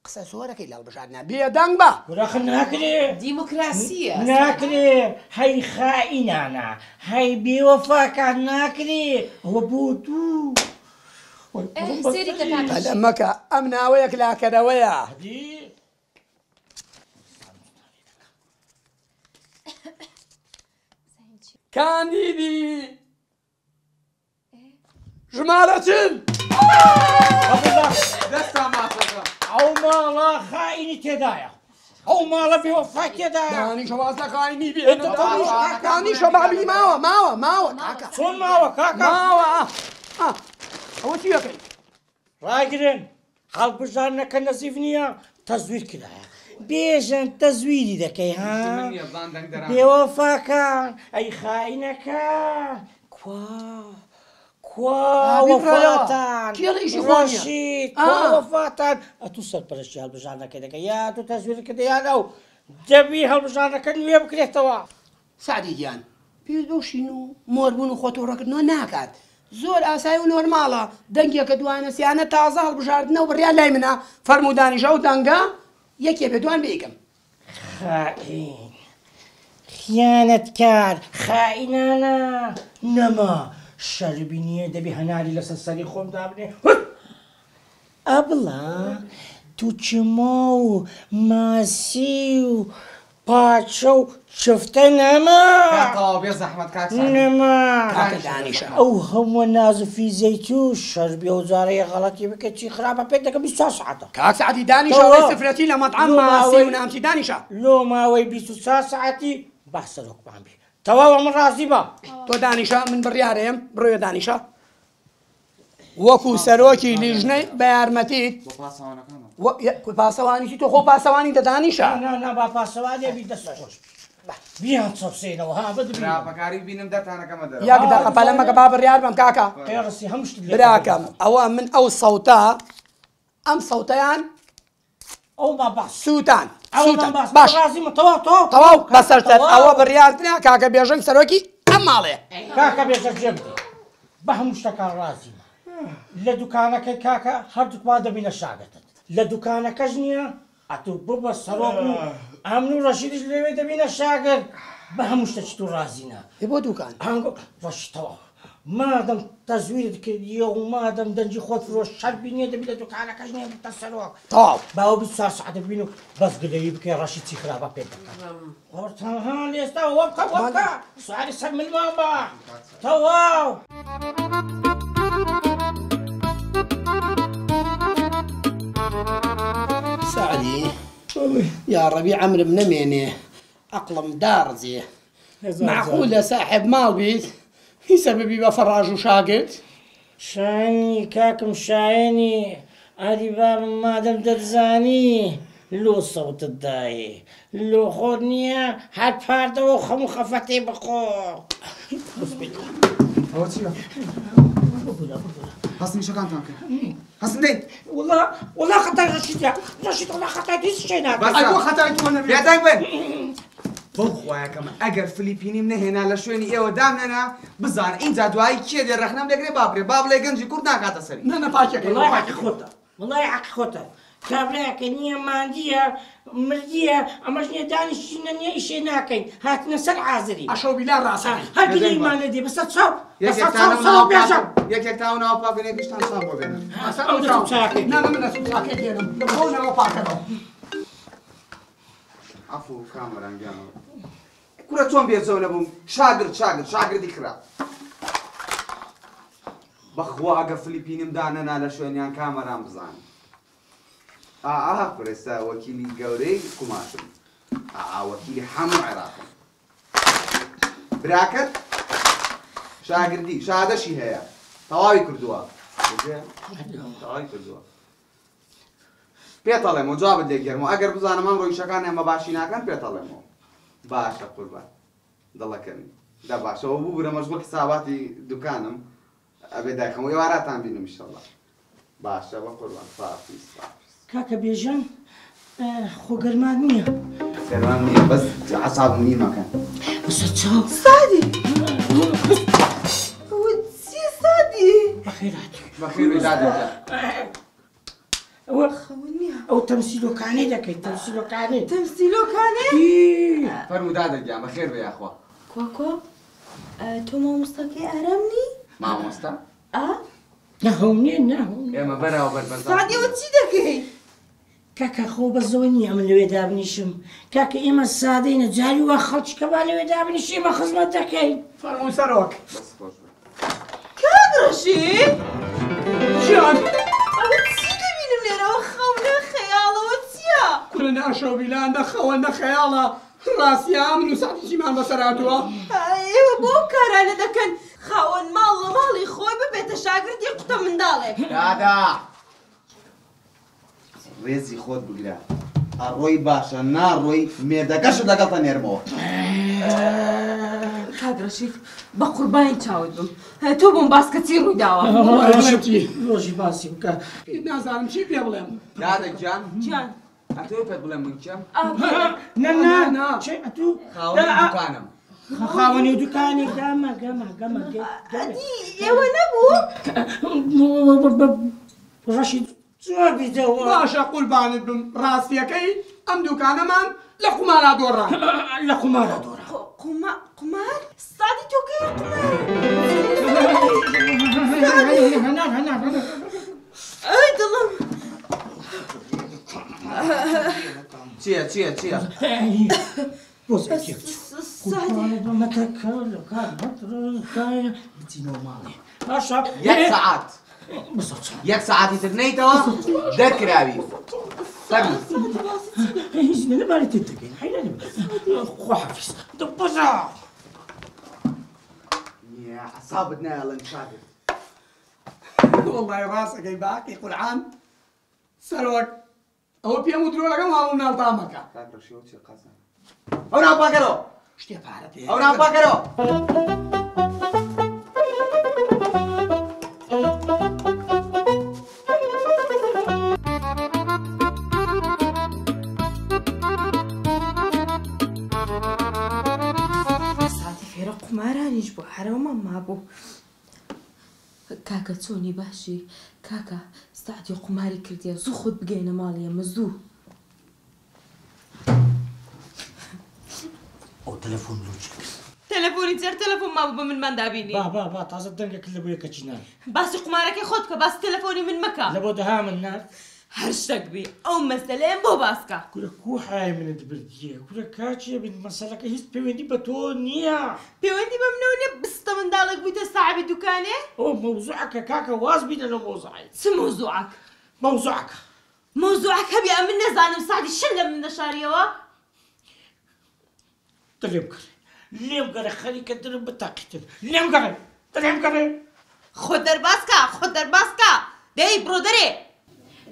قسە زۆرەکەی لە هەڵبژاردنە بێدەنگ بە. کورەخە ناکرێ. دیموکراسیە. ناکرێ هەی خائینانە هەی بێوەفاکان ناکرێ ئەوە بۆ دوو. سەیری کە کاکە. پەلەمەکە ئەم ناوەیەک لاکەرەوەیە. هەدی کاندیدی ژمارە 40. دەستان ماچەکەم. ئەو ماڵە خائینی تێدایە. ئەو ماڵە بێوەفای تێدایە. دانیشە واز لە خائینی بێ. تۆ دانیشە بابی ماوە ماوە ماوە کاکە. چۆن ماوە کاکە؟ ماوە. ئەوە چی ئەکەی؟ ڕایگرن هەڵبژاردنەکە نەزیف نییە تەزویر کرایە. بێژەن تەزویری دەکەی ها؟ من نییە بان دەنگدەران. بێوەفاکان ئەی خائینەکان کوا کوا ئابی بڕەوە. وەفاتان کێ ئیشی خۆ نییە؟ ڕەشید کوا وەفاتان ئەتوو سەرپەرشتی هەڵبژاردنەکەی دەکەی یا تۆ تەزویرکردە یان ئەو دەبی هەڵبژاردنەکە نوێ بکرێتەوە. سەعدی گیان پێویست بەو شین و مۆربوون و خۆتۆڕەکردنەوە ناکات. زۆر ئاسای و نۆرماڵە دەنگێکە دوانە سیانە تازە هەڵبژاردنە و بڕیار لای منە فەرمودانیش ئەو دەنگە یەکێ بێ دوان بێیکەم. خائین خیانەتکار خائینانە نەما شەربی نییە دەبی هەناری لەسەر سەری خۆم دابنێ. ئەبڵا توچمە و ماسی و پاچە و چفتە نەما. تەواو بێ زەحمەت کاک سەعدی. نەما. کاکە دانیشە. ئەو هەموو ناز و فیزەی تو شەربی ئەو جارەیە غەڵەتی بکە چی خراپە پێت دەکەم 24 سەعاتە. کاک سەعدی دانیشە ئەوەی سفرەتی لە مەطعەم ماسی و نامسی دانیشە. لۆ ماوەی 24 سەعاتی با سەرۆکمان بی. تەواو من ڕازی بە. تۆ دانیشە من بڕیارەیەم بڕۆیە دانیشە. وەکو سەرۆکی لیژنەی بە یارمەتیت پاسەوانیشی تۆ خۆ پاسەوانی دەدانیشە. نا نا با پاسەوانێ بی دەست خۆش بیان چەپسێنەوە ها بدبین. خراپەکاری بینم دەرتانەکەمە دەرەوە. یەک دەقە پەلەمەکە با بڕیار بەم کاکە. قێڕسی هەموو شتت لێ براکەم ئەوە من ئەو سەوتە ئەم سەوتەیان ئەو ما باس سووتان ئەو ما سووتان باس باش ڕازیمە تەواو تەواو تەواو بەسەرتەر ئەوە بڕیاردنا کاکە بێژەنگ سەرۆکی ئەم ماڵەیە. کاکە بێژە جێم دێ بە هەموو شتەکان ڕازیمە. لە دوکانەکەی کاکە هەردووکمان دەبینە شاگردت. لە دوکانەکەش نییە ئەتوو ببە سەرۆک و ئەمن و ڕەشیدیش لەوێ دەبینە شاگرد. بە هەموو شتە چطور ڕازینە. بۆ دوکان ئەنگۆ ڕەشید تەواو مادەم تەزویرت کردیە و مادەم دەنگی خۆت فرۆش شەربی نییە دەبی لە دوکانەکەش نییە بتە سەرۆک. تەواو باوە 24 سەعات دەبین و بەس گلەیی بکەی ڕەشید چی خراپە پێت دەکات. قۆرتەها لێستا وە بکە وە بکە سواری سەر ملمان بە تەواو. سەعدی یا ڕەبی عەمرم نەمێنێ عەقڵم داڕزێ. معقولە ساحب ماڵ بیت هیچ ببی بە فەڕاژ و شاگرد؟ شایەنی کاکم شایەنی ئادی بابم مادەم دەتزانی لۆ سەوتت دایێ لۆ خۆت نییە هەر پاردەوە خەم و خەفەتێ بخۆ. ئەوە چییە؟ هەستن ئیشەکانتان بکەن. هەستن دەی. وەڵا وەڵا خەتای ڕەشیدە ڕەشید وەڵا خەتای هیچ شتێ ناکات. بەسە. ئەگۆ خەتای تۆ نەبێ. بێدەنگ بن. بەو خوایەکەم ئەگەر فلیپینیم نەهێنا لە شوێنی ئێوە دامنەنا بزان ئینجا دوایی کێ دێ ڕەخنەم لێگرێ با بڕێ با بڵێ گەنجی کورد ناکاتە سەری. نە نە پاکەکەی وەڵای حەقی خۆتە وەڵای حەقی خۆتە. کابرایەکە نییە ماندییە مردیە ئەمەش نییە دانیشتینە نییە ئیشێ ناکەین هاتنە سەر حازری. ئەشەو بیلا ڕاسەکەی. هەر گلەیمان لێ دێ بەسەر چاو بەسەر چاو سەرۆک بێژە. یەکێک تاو ناو پاکەن یەکیشتان چاو بۆ بێنن. ئەو دەچم چاکەی. نا نا من ئەچم چاکەی دێنم ئەو ناوە پاکەنەوە. عەفو کامەران گیانەوە. کورە چۆن بێجەو نەبووم شاگرد شاگرد شاگردی خراپ. بەخوا ئەگە فلیپینم دانەنا لە شوێنیان کامەران بزانم. ئا کورە ئێستا وەکیلی گەورەی قوماشم. ئا وەکیلی هەموو عێراقم. براکەت شاگردی شادەشی هەیە تەواوی کردووە. تەواوی کردووە. پێتەڵێمەوە جوابت لێگەرمەوە ئەگەر بزانم ئەم ڕۆیشەکان ئێمە باشی ناکەن پێتەڵێمەوە. باشە قوربان دڵەکەمی دە باشەوە بوو برە مەشغوڵ حساباتی دوکانم ئەبێ دایخەمەوە ئێواراتان بینم ئینشەڵڵا. باشە بە قوربان خواحافیز خواحافیز. کاکە بێژەن خۆ گەرمان نییە. گەرمان نییە بەس عەسابم نیمەکەن. بەسەر چاو. سادی چی سادی؟ بەخێرهاتی. بەخێر بێی دادە گیان. ئەو تەمسیلۆکانەی دەکەیت تەمسیلۆکانەی. تەمسیلۆکانێ؟ فەرموو دادە گیان بەخێر بێ یاخوا. کوا کوا تۆ مامۆستاکەی ئارام نی؟ مامۆستا؟ ئا؟ نەهۆم نییە نەهۆم. ئێمە بەراوبەر بەزان. سادی ئەوە چی دەکەی؟ کاکە خۆ بەزەوە نییە ئەمن لەوێ دابنیشم. کاکە ئێمە سادەینە جاری وا خەڵکی کە با لەوێ دابنیش ئێمە خزمەت دەکەین. فەرموو سەرۆک. بەس خۆش بێ. کاک ڕەشید؟ چیان؟ ئەوە چی دەبینم لێرەوە خەونە خەیاڵەوە چییە؟ کورە ناشەو بیلا نە خەوە نە خەیاڵە ڕاستیە من و سەعدی چیمان بەسەر هاتووە؟ ئێوە بۆ ئەو کارانە دەکەن خاوەن ماڵ لە ماڵی خۆی ببێتە شاگردی قوتە منداڵێک. دادا ڕێزی خۆت بگرە ئەڕۆی باشە ناڕۆی مێردەکەشت لەگەڵتە نێرمەوە. کاک ڕەشید بە قوربانی چاوت بم تۆ بۆم باس کە چی ڕووی داوە. ڕۆژی باسی بکە. نازانم چی پێ بڵێم. دادە گیان گیان ئەتۆ پێت بڵێم من کێم؟ نا نا چێ ئەتوو خاوەنی دوکانم. خاوەنی دوکانی گەمە گەمە گەمە. ئەدی ئێوە نەبوو؟ ڕەشید جوابی دەوە. باشە قوربانت بم ڕاستیەکەی ئەم دوکانەمان لە قومارا دۆڕا. لە قومارا دۆڕا. قومار؟ سەعدی تۆ کەی قومار؟ ئەی دڵم. چییە چییە چییە؟ یەک سەعات یەک سەعاتی تر نەیتەوە دەرکراوی. سەبی هیچ نەبارەی تێ دەگەین حەیرانی خواحافیز بەزا. یا عەسابت نایەڵن شاگرد. وەڵڵای ڕاستەکەی باقی قورعان سەرۆک ئەوە پێم و درۆ لەگەڵ ماڵ و مناڵتامەکە. کاک ڕەشی ئەو چیە قازان؟ ئەو ناو پاکەرەوە. شتێ پارە پێ. ئەو ناو پاکەرەوە. ساعتی فێرە قومارانیش بوو هەرەوەمان مابوو. کاکە چۆنی باشی؟ کاکە سەعدی قوماری کردیە زوو خۆت بگەینە ماڵی ئێمە زوو. ئەو تەلەفۆن لۆ چی کرد؟ تەلەفۆنی جەر تەلەفۆن مابوو بە منمان دابینی. با با با تازە دەنگە کرد لە بۆ یەکەکی نارد. باسی قومارەکەی خۆت بکە باسی تەلەفۆنی من مەکە. لە بۆ دەها من نارد؟ هەر شتێک بی ئەو مەسەلەیەم بۆ باسکە. کورە کو حای منت بردیە؟ کورە کاچیە بین مەسەلەکە هیچ پەیوەندی بە تۆ نییە. پەیوەندی بە منەوە نییە بستە منداڵێک بوویتە ساحەبی دوکانێ؟ ئەو مەوزوعەکە کاکە واز بینە لەو مەوزوعەی. چ مەوزوعەک؟ مەوزوعەکە. مەوزوعەک هەبی ئەمن نەزانم سەعدی شل لە من دەشاریەوە؟ دلێم گەڕێ لێم گەڕێ خەریکە درم بتاقیتن لێم گەڕێ دلێم گەڕێ. خۆت دەرباز کە خۆت دەرباز کە دەی بڕۆ دەرێ.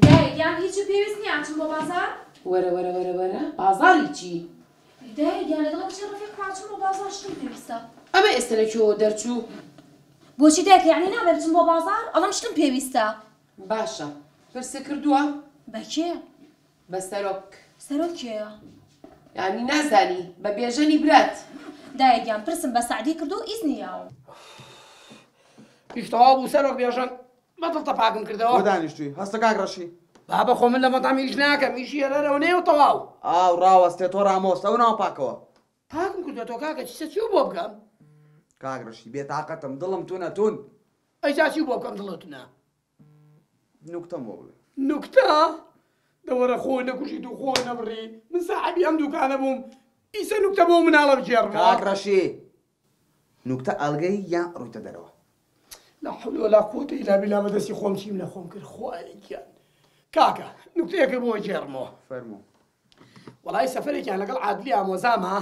دایە گیان هیچم پێویست نییە ئەچم بۆ بازار؟ وەرە وەرە وەرە وەرە بازاڕی چی؟ دایە گیان لەگەڵ کچە ڕەفیقم ئەچم بۆ بازار شتم پێویستە. ئەمە ئێستا لە کوێوە دەرچوو؟ بۆچی دایکە یعنی نابێ بچم بۆ بازار؟ ئەڵێم شتم پێویستە. باشە پرسە کردووە؟ بە کێ؟ بە سەرۆک. سەرۆک کێیە؟ یعنی نازانی بە بێژەنی برات. دایە گیان پرسم بە سەعدی کردو ئیزنی یاوم. ئیش تەواو بوو سەرۆک بێژەن بەدڵتە پاکم کردەوە. بۆ دانیشتووی هەستە کاک ڕەشی. بابە خۆ من لە مەتعەم ئیش ناکەم ئیشی هەرەرەوە نێ و تەواو. ئاو ڕاوەستێ تۆ ڕامۆستە ئەو ناو پاکەوە. پاکم کردووە تۆ کاکە چیسە چی بۆ بکەم؟ کاک ڕەشی بێتاقەتم دڵم تونە تون. ئەی جا چی بۆ بکەم دڵت تونە؟ نوکتەم بۆ بڵێ. نوکتە؟ دەوەرە خۆ نەکوژیت و خۆ نەبڕی من ساحەبی ئەم دوکانە بووم ئیسە نوکتە بۆ مناڵە بگێڕمەوە. کاک ڕەشی نوکتە ئەڵگەی یان ڕوویتە دەرەوە؟ لا حول ولا قوة إلا بالله بەدەستی خۆم چیم لە خۆم کرد خوای گیان. کاکە نوکتەیەکە بۆ گێڕمەوە. فەرموو. وەڵای سەفەرێکیان لەگەڵ عادلی ئامۆزامە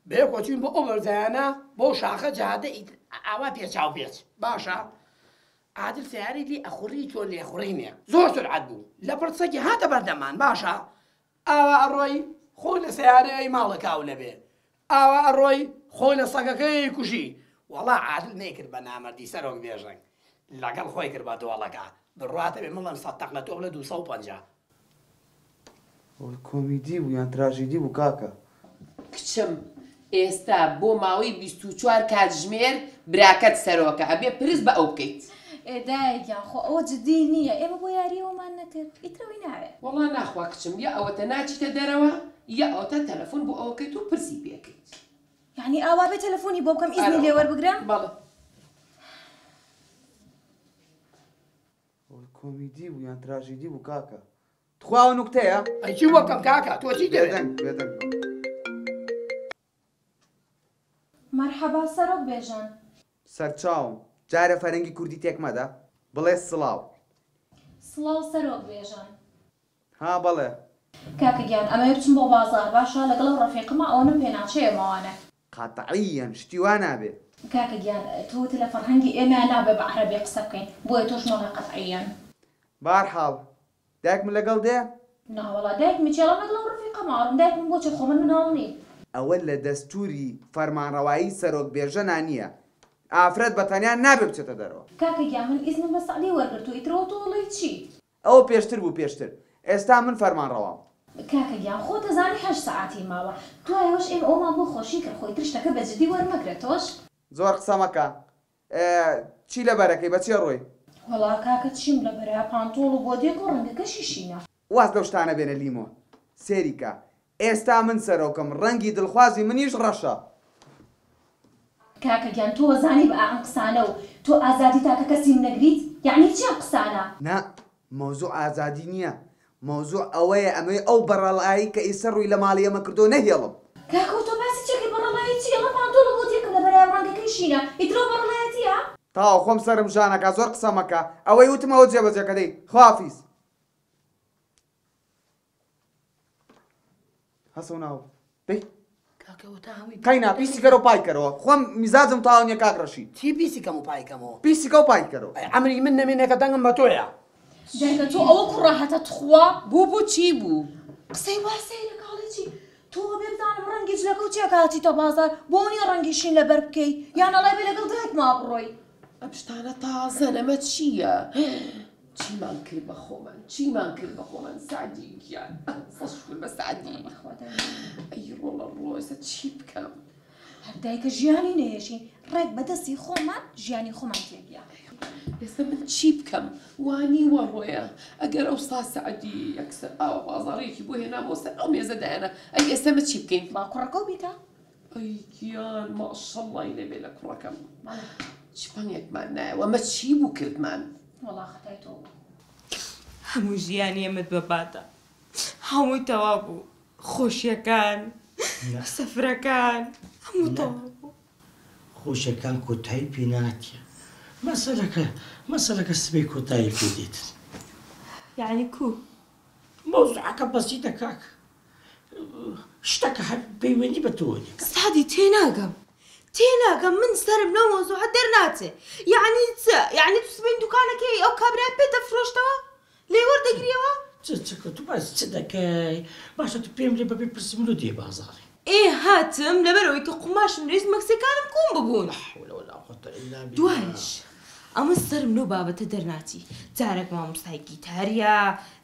بەیەکەوە چوین بۆ ئەو بەرزایانە بۆ شاخە جادە ئاوا پێچاو پێچ. باشە عادل سیارەی لێ ئەخوڕی چۆن لێخوڕینێ زۆر سرعەت بوو لە پڕسەکی هاتە بەردەمان. باشە ئاوا ئەڕۆی خۆی لە سیارەی ماڵەکاو لەبێ ئاوا ئەڕۆی خۆی لە سەگەکەی کوژی. وەڵا عادل نەیکرد بە نامەردی سەرۆک بێژەنگ لەگەڵ خۆی کرد بە دۆڵەکە بڕواتە بێ مڵم سەد تەق لە تۆ بڵێ 250. کۆمیدی بوو یان تراژیدی بوو کاکە؟ کچم ئێستا بۆ ماوەی 24 کاتژمێر براکەت سەرۆکە ئەبێ پرس بە ئەو بکەیت. دایە گیان خۆ ئەوە جدی نییە ئێمە بۆ یاریەوەمان نەکرد ئیترەوەی ناوێ. وەڵا ناخوا کچم یا ئەوەتە ناچیتە دەرەوە یا ئەوەتە تەلەفۆن بۆ ئەوەکەیت و پرسی پێکەیت. یعنی ئاوا بێ تەلەفۆنی بۆ بکەم ئیزنی لێ وەربگرم؟ بەڵێ. کۆمیدی بوو یان تراژیدی بوو کاکە؟ تخواوە نوکتەیە؟ ئەی چی بۆ بکەم کاکە تۆ چی دەوێت؟ بێدەنگ بێدەنگ. مەرحەبا سەرۆک بێژەن. سەرچاوم جارە فەرەنگی کوردی تێک مەدە بڵێ سڵاو. سڵاو سەرۆک بێژەن. ها بەڵێ. کاکە گیان ئەمەوێ بچم بۆ بازار باشە لەگەڵ ئەو ڕەفیقمە ئەوەنم پێناچەیە ماوانە. قەتعیەن شتی وا نابێ. کاکە گیان تۆ وتت لە فەرهەنگی ئێمە نابێ بە عەرەبی قسە بکەین بۆیە تۆش مەڵێ قەتعیەن. بارحاڵ دایکم لەگەڵ دێ؟ ناوەڵا دایکمی چێڵم لەگەڵ ئەو ڕەفیقەمە ئەڕۆم دایکم بۆچی خۆ من مناڵ نیم. ئەوە لە دەستوری فەرمانڕەوایی سەرۆک بێژەنا نییە ئافرەت بە تەنیا نابێ بچێتە دەرەوە. کاکە گیان من ئیزنم بە سەعدی وەرگرتوو ئیترەوە تۆ ئەڵێی چی؟ ئەوە پێشتر بوو پێشتر ئێستا من فەرمانڕەوام. کاکە گیان خۆ دەزانی 8 سەعاتی ماوە دوایەوەش ئێمە ئەومان بۆ خۆشی کرد خۆی تر شتەکە بە جدی وەرمەگرە تۆش. زۆر قسە مەکە چی لەبەرەکەی بە چێ ڕۆی؟ وەڵا کاکە چیم لەبەرە پانتۆڵ و بۆدێک و ڕەنگەکەشی شینە. واز لەو شتانە بێنە لیمۆ سێریکە. ئێستا من سەرۆکم، ڕەنگی دڵخوازی منیش ڕەشە. کاکە گیان تۆ وەزانی بە ئائەم قسانە و تۆ ئازادی تاکە کەسی نەگریت یەعنی چی ئەم قسانە؟ نا مەوزوع ئازادی نیە مەوزوع ئەوەیە ئەمەوێ ئەو بەڕەڵایی کە ئیسە ڕووی لە ماڵی ئێمە کردووە نەهێڵم. کاکە تۆ باسی چەکەی بەڕەڵایی چی ئەڵێم پانتۆڵم بۆ تێکم لەبەرایە و ڕەنگەکەی شینە ئیتر ئەو بەڕەڵایەتیە؟ تەواو خۆم سەرم ژانەکا زۆر قسە مەکە ئەوەی وتم ئەوە جێبەجێکە دەی خوافیز. هەسە و ناو دەی کاکە وتا هەمووی قەینا پیسی کەرەوە پای کەرەوە خۆم میزاجم تەواو نییە کاک ڕەشید. چی پیسی کەم و پای کەمەوە؟ پیسی کە و پای کەرەوە. ئەی عەمری من نەمێنێ کە دەنگم بە تۆیە. دایکە تۆ ئەوە کوڕە هەتە تخوا. بوو بوو چی بوو؟ قسەی وا سەیرە کاڵێ چی تۆ بێ بزانم ڕەنگی جلەکە و چیە کە هاتیتە بازاڕ بۆ نیە ڕەنگی شین لەبەر بکەی یان ئەڵێ بێ لەگەڵ دایکما بڕۆی. ئەم شتانە تازەن ئەمە چییە؟ چیمان کرد بە خۆمان چیمان کرد بە خۆمان سەعدی گیان سەد شوکر بە سەعدی ئەی ڕۆڵە ڕۆ ئێستا چی بکەم؟ هەر دایکە ژیانی نەیەژین ڕێک بە دەستی خۆمان ژیانی خۆمان تێکدا. ئێستا من چی بکەم وانی وا ڕۆیە ئەگەر ئەوسا سەعدی یەکسەر ئاوا بازاڕیەکی بۆ هێنا بۆ سەر ئەو مێزە دایەنا ئەی ئێستا مە چی بکەین؟ با کوڕەکەو بیکا. ئەی گیان ماشەڵڵای لێ بێ لە کوڕەکەم چ پەنگێکمان نایەوە ئەمە چی بوو کردمان؟ وەڵا خەتای تۆ بوو. هەموو ژیانی ئێمەت بە بادا هەمووی تەواو بوو خۆشیەکان سفرەکان هەموو تەواو بوو. خۆشیەکان کۆتایی پێ ناتیە مەسەلەکە مەسەلەکە سبەی کۆتایی پێ دێتن. یەعنی کوو؟ مەوزوعەکە بەسیتە کاک شتەکە هەر پەیوەندی بە تۆوە نیە. سادی تێناگەم تێناگەم من سەرم لەو مەوزوعە دەرناچێ یەعنی چ یەعنی تو سبەین دوکانەکەی ئەو کابرایە پێت دەفرۆشتەوە لێی وەردەگریەوە؟ چ چ تو باس چ دەکەی باشە تو پێم لێ بەبێ پرسی من لۆ دێ بازاڕی. ئێ هاتم لەبەر ئەوەی کە قوماشم دەویست مەکسیەکانم کون ببوون. لا حول ولا قوة الا بالله. دوایش ئەمن سەرم لەو بابەتە دەرناچی جارەک مامۆستای گیتاریە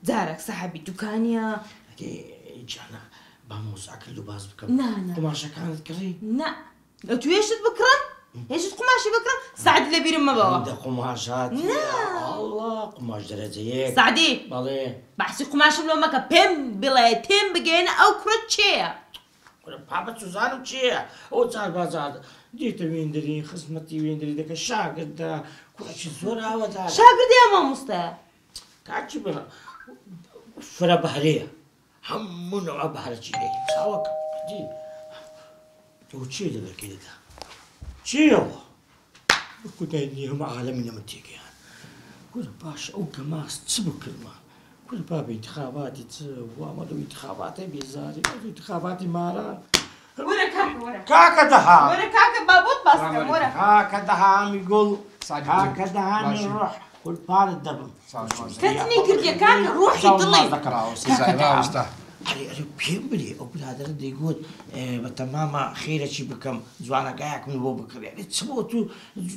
جارەک سەحەبی دوکانیە. ئەرێ جانە با مەوزوعەکە لۆ باس بکەم. نا نا. قوماشەکانت کڕی؟ نا ئەتوو هێشت بکڕم؟ هێشت قوماشی بکڕم؟ سەعدی لەبیرم مەبەوە. هەندە قوماشات نا. ئەڵڵا قوماش دەرەجە یەک. سەعدی. بەڵێ. بەحسی قوماشم لۆ مەکە پێم بڵێ تێم بگەیەنە ئەو کوڕە کێیە؟ کورە بابە چوزانم کێیە ئەو جار باجار دێتە وێندری خزمەتی وێندری دەکە شاگردە کوڕێکی زۆر ئاوەدارە. شاگردە یا مامۆستایە؟ کاکی برا فرە بەهرەیە هەموو نەوعە بەهرەکی هەیە چاوەکە دی تۆ چیە لەبەرکەی دەدا چیەوە خودای نییە هەموو عالەمی لە من تێگەیان کورە باش ئەو گەماس چ بکردمان کورە بابە ئینتخاباتی چ وامە لەو ئینتخاباتە بێزاری ئەو ئینتخاباتی ماران وەرە کاکە وەرە کاکە دەهام وەرە کاکە با بۆت باس کەم وەرە کاکە دەهامی گوڵ کاکە دەهامی ڕۆح قوربانت دەبم کەتنی کردیە کاکە ڕۆحی دڵی کاکە دەهام ئەرێ ئەرێ پێم بلێ ئەو برادەرە دەیگوت بە تەمامە خێرەکی بکەم جوانەگایەکم بۆ بکڕێ ئەرێ چ بۆ تو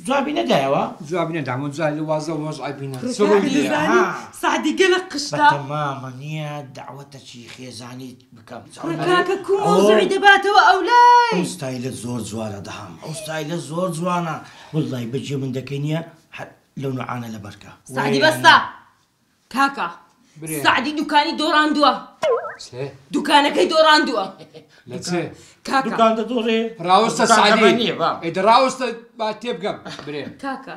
جوابی نەدایەوە؟ جوابی نەدام و جای لە وازە وەزعی بینە دەزانی سەعدی گەلە قشتە بە تەمامە نییە دەعوەتەکی خێزانی بکەم کوڕە کاکە کو مەوزوعی دەباتەوە ئەولای ئەو ستایلە زۆر جوانە دەهام ئەو ستایلە زۆر جوانە وەڵڵاهی بەجێ من دەکەی نییە هەر لەو نوعانە لەبەرکە سەعدی بەسە کاکە سەعدی دوکانی دۆڕاندووە دوکانەکەی دۆڕاندووە لە چێ کاکە دوکان دەدۆڕێ ڕاوەستە سەعدی ئەی دەڕاوەستە با تێبگەم برێ کاکە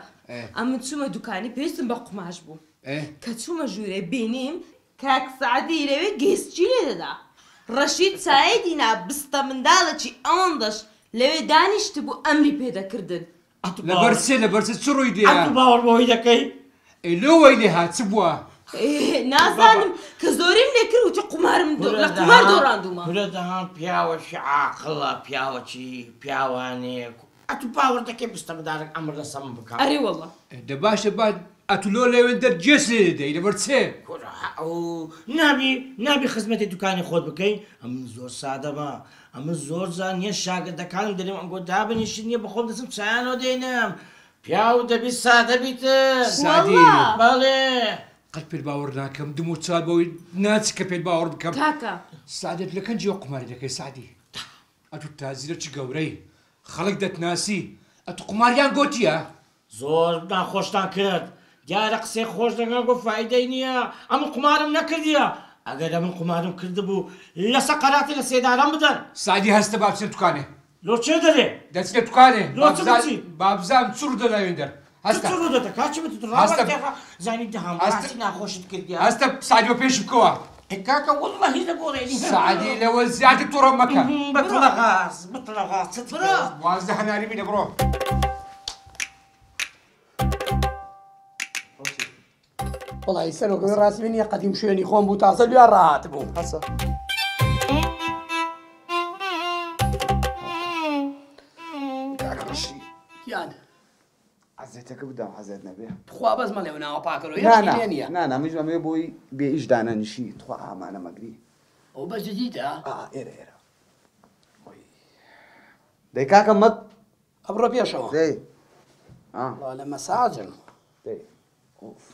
ئەمن چوومە دوکانی پێویستم بە قوماش بوو کە چوومە ژوورێ بینیم کاک سەعدی لەوێ گێسچی لێ دەدا ڕەشید چایەی دینا بستە منداڵێکی ئەوەندەش لەوێ دانیشتبوو ئەمری پێ دەکردن لەبەر چێ لەبەر چ چ ڕووی دێ ئەتوو باوەڕ بەوەی دەکەی؟ ئەی لۆ وەی لێ هات چ بووە؟ نازانم کە زۆریم لێ کرد وتی قومارم لە قومار دۆڕاندوومە. کورە دەهام پیاوەکی عاقڵە پیاوەکی پیاوانەیە ئەتوو باوەڕ دەکەی بستە منداڵێک ئەمر لەسەر من بکا؟ ئەرێ وەڵا. دە باشە با ئەتوو لۆ لەوێندەر گێچ لێ دەدەی لەبەر چێ؟ کورە ئەو نابی نابی خزمەتی دوکانی خۆت بکەی؟ ئەمن زۆر سادەمە ئەمن زۆر جار نیە شاگردەکانم دەرێم ئەنگۆ دابنیشن نیە بەخۆم دەچم چایانەوە دێنم پیاو دەبی سادە بیتن. سادی. بەڵێ. قەت پێت باوەڕ ناکەم دم و چاوت بەوەی ناچی کە پێت باوەڕ بکەم. کاکە. سەعدەت لە کەنجیەوە قوماری دەکەی سەعدی ئەتوو تاجرە چ گەورەی خەڵک دەتناسی ئەتوو قوماریان گۆتیە؟ زۆر ناخۆشتان کرد دیارە قسەی خۆش دەکەن گۆ فایدەی نییە ئەمن قومارم نەکردیە. ئەگەر ئەمن قومارم کردبوو لە سەقەراتی لە سێدارەم بدەن. سەعدی هەستە با بچینە دوکانێ. لۆ چێ دەرێ؟ دەچینە دوکانێ. لۆ چ بچی؟ با بزانم چ ڕوو دەدا وێندەر. هەستە. چ ڕوو دەدا؟ کاکی بت هەستە. ڕاوەستێ زانی دەهام هەستە. ڕاستی ناخۆشت کردیا. هەستە سەعدی بە پێشم بکەوە. ئەی کاکە وەڵڵاهی لە گۆڕێنی. سەعدی لەوە زیاتر تووڕە مەکە. بتڵە غاز بتڵە غاز چت بڕۆ. وازدە هەناری بینە بڕۆ. وەڵی سەرۆکەوەی ڕاستی نییە قەدیم شوێنی خۆم بوو تازە لوێ ڕاهات بوو. هەسە. کاک ڕەشی گیان عەزێتەکە بدەم عەزێت نەبێ. تخوا بەس مەڵێ و ناوە پاکەرەوە نا هیچ نا لێ نییە. نا نا منیش ئەمەوێ بۆی بێ ئیش دانەنیشی تخوا ئامانە مەگری. ئەو بەس جدیتە؟ ئا ئێرە ئێرە. ئۆی. دەی کاکە مەت ئەبڕۆ پێشەوە. دەی. ئا. وەڵا لە مەساجم. دەی. ئوف.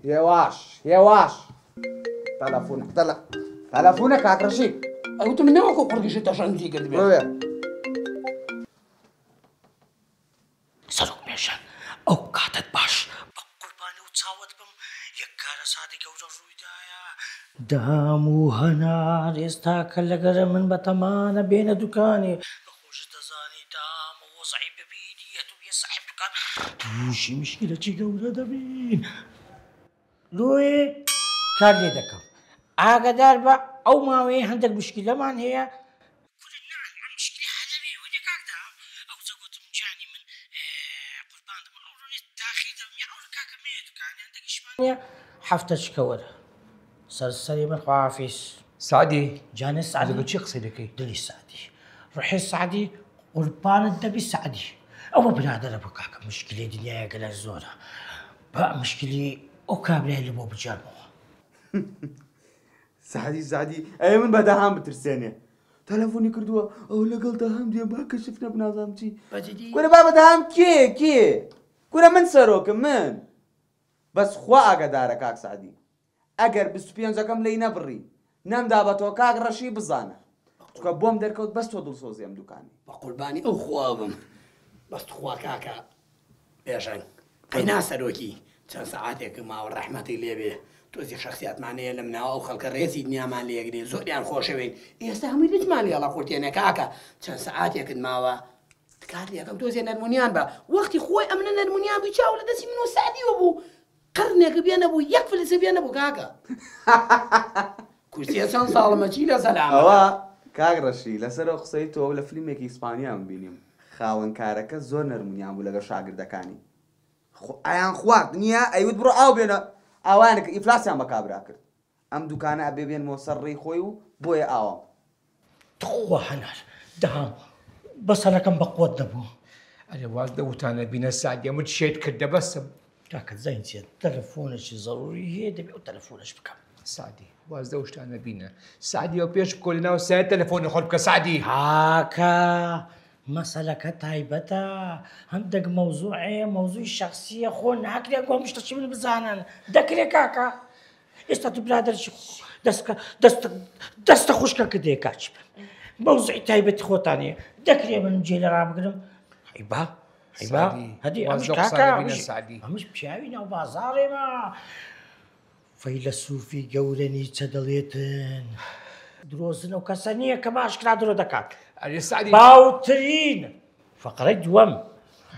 هێواش هێواش. تەلەفۆنە تەلە تەلەفۆنە کاک ڕەشی. ئەوتم نەوەکو قوڕگیشی تەشەنجی کرد بێ. بۆیە. سەرۆک مێشان ئەو کاتت باش بە قوربانی و چاوت بم یەک کارەساتی گەورە ڕوویدایە. دام و هەنار ئێستا کە لەگەرە من بەتەمانە بێنە دوکانێ بە خۆشت دەزانی دام و وەزعی ببینی ئەتوو بیە ساحب دوکان تووشی مشکلەکی گەورە دەبین. لۆیێ کار لێ دەکەم ئاگادار بە ئەو ماوەیە هەندێک مشکلەمان هەیە. کورە نا مشکلە هەلەوێ وەنیە کاک دام ئەوجە گوتم گیانی من قوربان دەبم ئەوڕۆ نێ تاخیر دەبم یا ئەوڕۆ کاکە مێ دوکانێ هەندێک ئیشمان هەیە هەفتە چکە وەرە سەر سەری من خواحافیز. سەعدی جانێ سەعدی لەگەڵ چی قسەی دەکەی؟ دڵی سەعدی ڕحێ سەعدی قوربانت دەبی سەعدی ئەوە برادەرە بۆ کاکە مشکلی دنیایە گەلە زۆرە با مشکلی ئەو کابرای لە بۆ بجارمەوە. سەعدی سەعدی ئەی من بە دەهام بترسێنێ تەلەفۆنی کردووە ئەو لەگەڵ دەهام دێم با کەشف نەب نازانم چی. بەجدی؟ کورە بابە دەهام کێ کێ؟ کورە من سەرۆکم من. بەس خوا ئاگادارە کاک سەعدی ئەگەر 25ەکەم لێی نەبڕی نەمدا بە تۆ کاک ڕەشی بزانە چونکە بۆم دەرکەوت بەس تۆ دڵسۆزی ئەم دوکانی. بە قوربانی ئەو خوا بم بەس تخوا کاکە بێژەنگ قەینا سەرۆکی چەند سەعاتێک ماوە ڕەحمەتی لێبێ تۆزی شخصیاتمان هەیە لەم ناوە ئەو خەڵکە ڕێزی دنیامان لێگرێ زۆریان خۆشەوێن ئێستا هەمووی لچمان لێڵە قورتێنە کاکە چەند سەعاتێکت ماوە تکات لێکەم تۆزێ نەرمونیان بە وەختی خۆی ئەمنە نەرمونیان بووی چاو لە دەستی من و سەعدیوە بوو قڕنێک بێ نەبوو یەک فلسە بێ نەبوو کاکە کورسیە چەند ساڵمە چی لە سەلامەتە. ئەوە کاک ڕەشی لەسەر ئەو قسەی تۆ لە فیلمێکی ئیسپانیام بینیم خاوەنکارەکە زۆر نەرمونیان بوو لەگەڵ شاگردەکانی ئەیان خوارد نییە ئەیوت بڕۆ ئاو بێنە ئاوایان کرد ئیفلاسیان بە کابرا کرد ئەم دوکانە ئەبێ بێنمەوە سەر ڕێی خۆی و بۆیە ئاوام. تخوا هەنار دەهام بەسەرەکەم بە قوت نەبوو. ئەرێ واز لە وتانە بینە سەعدی ئەمت شێت کردە بەسم. کاکە زین چیە تەلەفۆنێکی زەروری هەیە دەبێ ئەو تەلەفۆنەش بکەم. سەعدی واز لەو شتانە بینە سەعدی ئەو پێش بکۆ لەناو سایە تەلەفۆنی خۆت بکە سەعدی. کاکە مەسەلەکە تایبەتە هەندێک مەوزوعەیە مەوزوعی شەخسیە خۆ ناکرێ گۆم شتەکی من بزانن دەکرێ کاکە ئێستا تو برادەرێکی دەستکە دەست دەستە خوشکەکە دێ کاچی بن مەوزوعی تایبەتی خۆتانەیە دەکرێ من جێ لە ڕابگرم حیبا حیبا هەدی ئەمش کاکە ئەمش پیاوی ناو بازاڕێمە فەیلەسوفی گەورە نیچە دەڵێتن درۆزن ئەو کەسە نییە کە باشکرا درۆ دەکات. ئەرێ سەعدی باوترین فەقرەی دووەم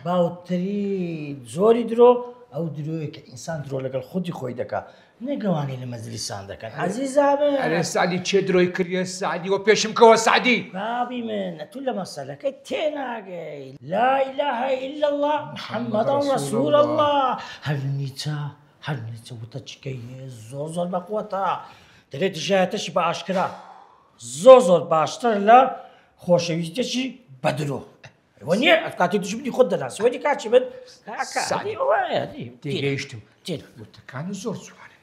باوترین زۆری درۆ ئەو درۆیە کە ئینسان درۆ لەگەڵ خودی خۆی دەکا نەگەوانی لە مەجلیسان دەکەن عەزیزامن. ئەرێ سەعدی چێ درۆی کردیە سەعدی وە پێشم کەوە سەعدی. بابی من ئەتوو لە مەسەلەکەی تێناگەی لا إله إلا الله محمد رسول الله هەر نیچە هەر نیچە وتەچکەی هەیە زۆر زۆر بەقوەتە دەرێ دژایەتەشی بە ئاشکرا زۆر زۆر باشتر لە خۆشەویستێکی بە درۆ ئەوە نییە کاتی دژمنی خۆت دەناسی وەنی کاچی من تێگەیشتم وتەکان زۆر جوانن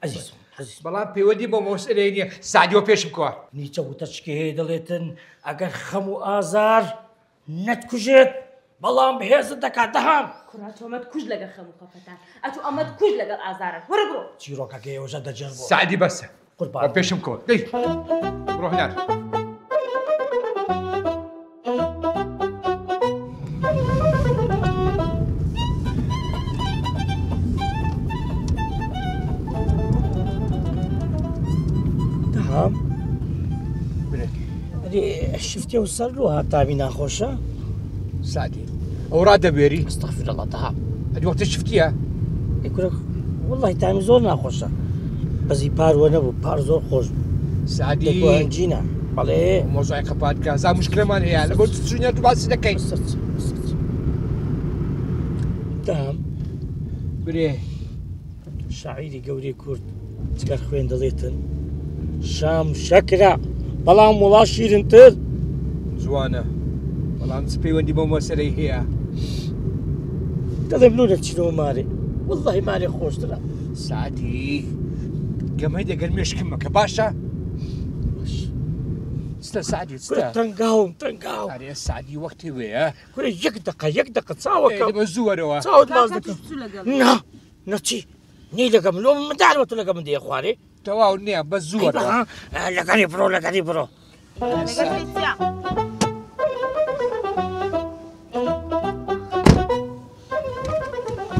عەزیزم عەزیز بەڵام پەیوەندی بۆ مەسئلەی نییە سەعدیەوە پێشم کەوە. نیچە وتەچکە هەیە دەڵێتن ئەگەر خەم و ئازار نەتکوژێت بەڵام بەهێزت دەکات دەهام. کوڕە تۆ ئەمەت کوژ لەگەڵ خەم و خەفەتان ئەتوو ئەمەت کوژ لەگەڵ ئازاران وەرە بڕۆ. چیرۆکەکەی ئەوژە دەجێڕ بۆ. سەعدی بەسە قوربان پێشم کەوە دەی بڕۆ هەنار. شفتێ و سەر لۆ تامی ناخۆشە؟ سەعدی ئەو ڕادەبوێری؟ استغفر الله تەها. ئەدی وەختی شفتیە؟ ئەی کورە وەڵڵاهی تامی زۆر ناخۆشە. بەزی پار وە نەبوو، پار زۆر خۆش بوو. سەعدی دەکۆ هەنجینە. بەڵێ. مۆزای قەپات کە زا مشکلەمان هەیە لە بۆ چونیە تو باسی دەکەین. دام. برێ. شاعیری گەورەی کورد جگەر خوێن دەڵێتن شام شەکرە بەڵام وڵا شیرنتر. جوانە بەڵام چ پەیوەندی بەو مەسەلەی هەیە؟ دەڵێم لۆ دەچینەوە مارێ وەڵڵاهی مارێ خۆشترە. سەعدی گەمەی دەگەر مێشکم مەکە باشە؟ چتە سەعدی چتە؟ کورە تەنگاوم تەنگاو. ئەرێ سەعدی وەختی وێیە؟ کورە یەک دەقە یەک دەقە چاوەکەم. دەبە زوو وەرەوە. چاوت ماچ دەکەم. نا نەچی نی لەگەم لۆ منداڵ تۆ لەگە من دێ خوارێ. تەواو نییە بە زوو وەرەوە. لەگەری بڕۆ لەگەری بڕۆ.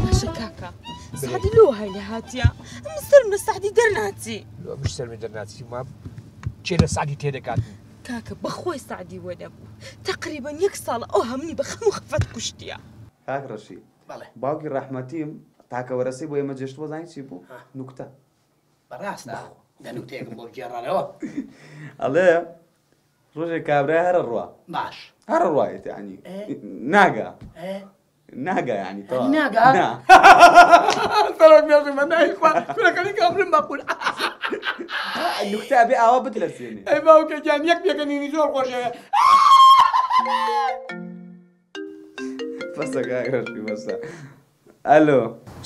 باشە کاکە سەعدی لۆ های لێ هاتیە؟ ئەمن سەرم لە سەعدی دەرناچی. لۆ ئەمش سەرم دەرناچی ما کێ لە سەعدی تێدەگات؟ کاکە بەخوای سەعدی وە نەبوو تەقریبەن یەک ساڵە ئەو هەمنی بە خەم و خەفەت کوشتیە. کاک ڕەشید باوکی ڕەحمەتیم تاکە وەرەسەی بۆ ئێمە جێشتبوو زانی چی بوو؟ نوکتە. بەڕاستە دە نوکتەیەکم بۆ بگێڕەرەوە. ئەڵێ ڕۆژێک کابرای هەرە ڕوا. باش. هەرە ڕوایەت یعنی ناگا. ناگا یعنی تەواو. ناگا؟ نا. سەرۆک مێژوو بە ناوی خوا کورەکەنی کافرم بە قورئان. نوکتە ئەبێ ئاوا بتلەرزێنێ. ئەی باوکە گیان یەک پێکەنینی زۆر خۆشەوێ. بەسە کاک ڕەشی بەسە. ئەلۆ.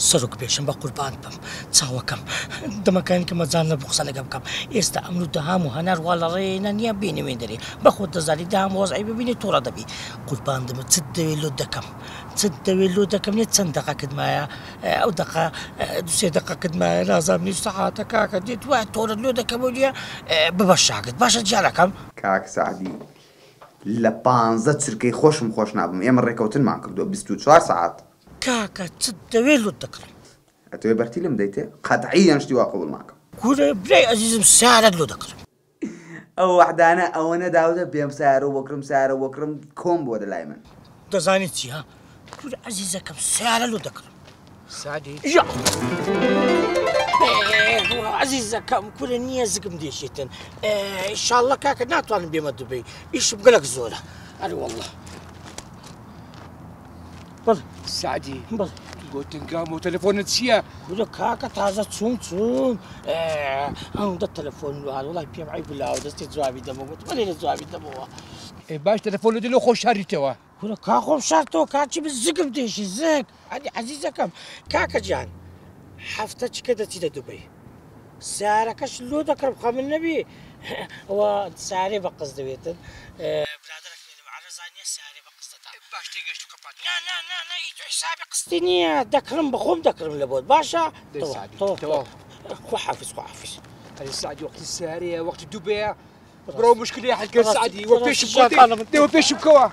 سەرۆک پێشم بە قوربانت بم چاوەکەم دەمەکانی کە مەجال نەبوو قسە لەگە بکەم ئێستا ئەمن و دەهام و هەنار وا لە ڕێینا نییە بینی وێن دەرێ بە خۆت دەزانی دەهام وەزعی ببینی توڕە دەبی قوربان دەمت چت دەوێ لۆت دەکەم چت دەوێ لۆت دەکەم نیە چەند دەقەکت مایە ئەو دەقە دوو سێ دەقەکت مایە نازانم نیو سەعاتە کاکە دێت وایە تۆرەت لۆ دەکەم و نییە ببە شاگرد باشە گیانەکەم. کاک سەعدی لە پانزە چرکەی خۆشم خۆش نابم ئێمە ڕێکەوتنمان کردووە 24 سەعات. کاکە چت دەوێ لۆت دەکڕم. ئەتەوێ بەرتیلم دەیتێ؟ قەتعیەن شتی وا قبوڵ ناکەم. کورە برای ئەزیزم سەیارەت لۆ دەکڕم. ئەو وەعدانە ئەوەنە داوتە پێم سەیارە بۆ کڕم سەیارە بۆ کڕم کۆم بووە لەلای من. دەزانی چی ها کورە ئەزیزەکەم سەیارە لۆ دەکڕم. سادی یا ئەزیزەکەم کورە نییە زگم دێشێتن ئینشاڵڵا کاکە ناتوانم بێمە دوبەی ئیشم گەلەک زۆرە ئەرێ وەڵڵا. بەڵێ سەعدی بەڵێ گۆتنگام و تەلەفۆنت چییە؟ کورە کاکە تازە چووم چووم ئەوەندە تەلەفۆن هات وەڵای پێم عەیب لاوە دەستێ جوابی دەمەوە گوتم ئەرێ لە جوابی دەمەوە. ئێ باش تەلەفۆنت لۆ خۆ شاریتەوە. کورە کا خۆم شارتەوە کاچی بە زگم دێشی زگ ئەدی عەزیزەکەم کاکە گیان هەفتە چکە دەچیتە دوبەی سیارەکەش لۆ دەکڕم خەمن نەبی ئەوە سیارەی بە قسط دەوێتن برادەرەکم لێ عەرەزانیە سیارەی بە قسط دەدا باش تێگەشت و قەپات نا نا نا نا ئی تۆ حیسابی قسطی نییە دەکڕم بەخۆم دەکڕم لە بۆت باشە دەی تەواو سەعدی تەواو تەواو خواحافیز خواحافیز ئەرێ سەعدی وەختی سیارەیە وەختی دوبەیە بڕۆ مشکلەیە حل کە سەعدی وە پێشم دێ وە پێشم بکەوە.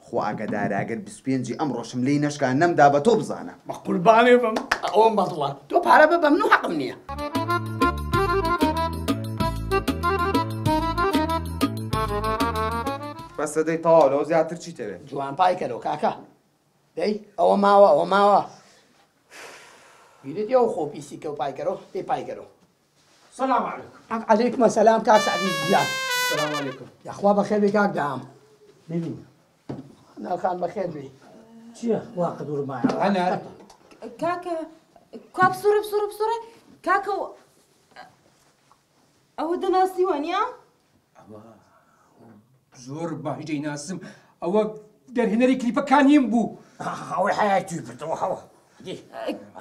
خوا ئاگادارە ئەگەر 25 ئەمڕۆشم لێی نەشکا نەمدا بە تۆ بزانە. بە قوربانێ بم ئەوەم بەدڵە تۆ پارە بە بە من و حەقم نییە. بەسە دەی تەواو لەوە زیاتر چی تەوێ؟ جوان پای کەرەوە کاکە دەی ئەوە ماوە ئەوە ماوە بیرت ئەو خۆ پیسی کە و پای کەرەوە دەی پای کەرەوە. سلام علیکم. علیکم السلام کاک سەعدی گیان. سلام علیکم. یاخوا بەخێر بێ کاک دام. ببین. هەنار خان بەخێر بێ. چییە وا قدور مایە؟ هەنار. کاکە کوا بسوڕێ بسوڕێ بسوڕێ کاکە ئەوە دەناسی وانە؟ ئەوە زۆر باش دەیناسم ئەوە دەرهێنەری کلیپەکانیم بوو. ئەوەی حەیاتی بردەوە هەوە.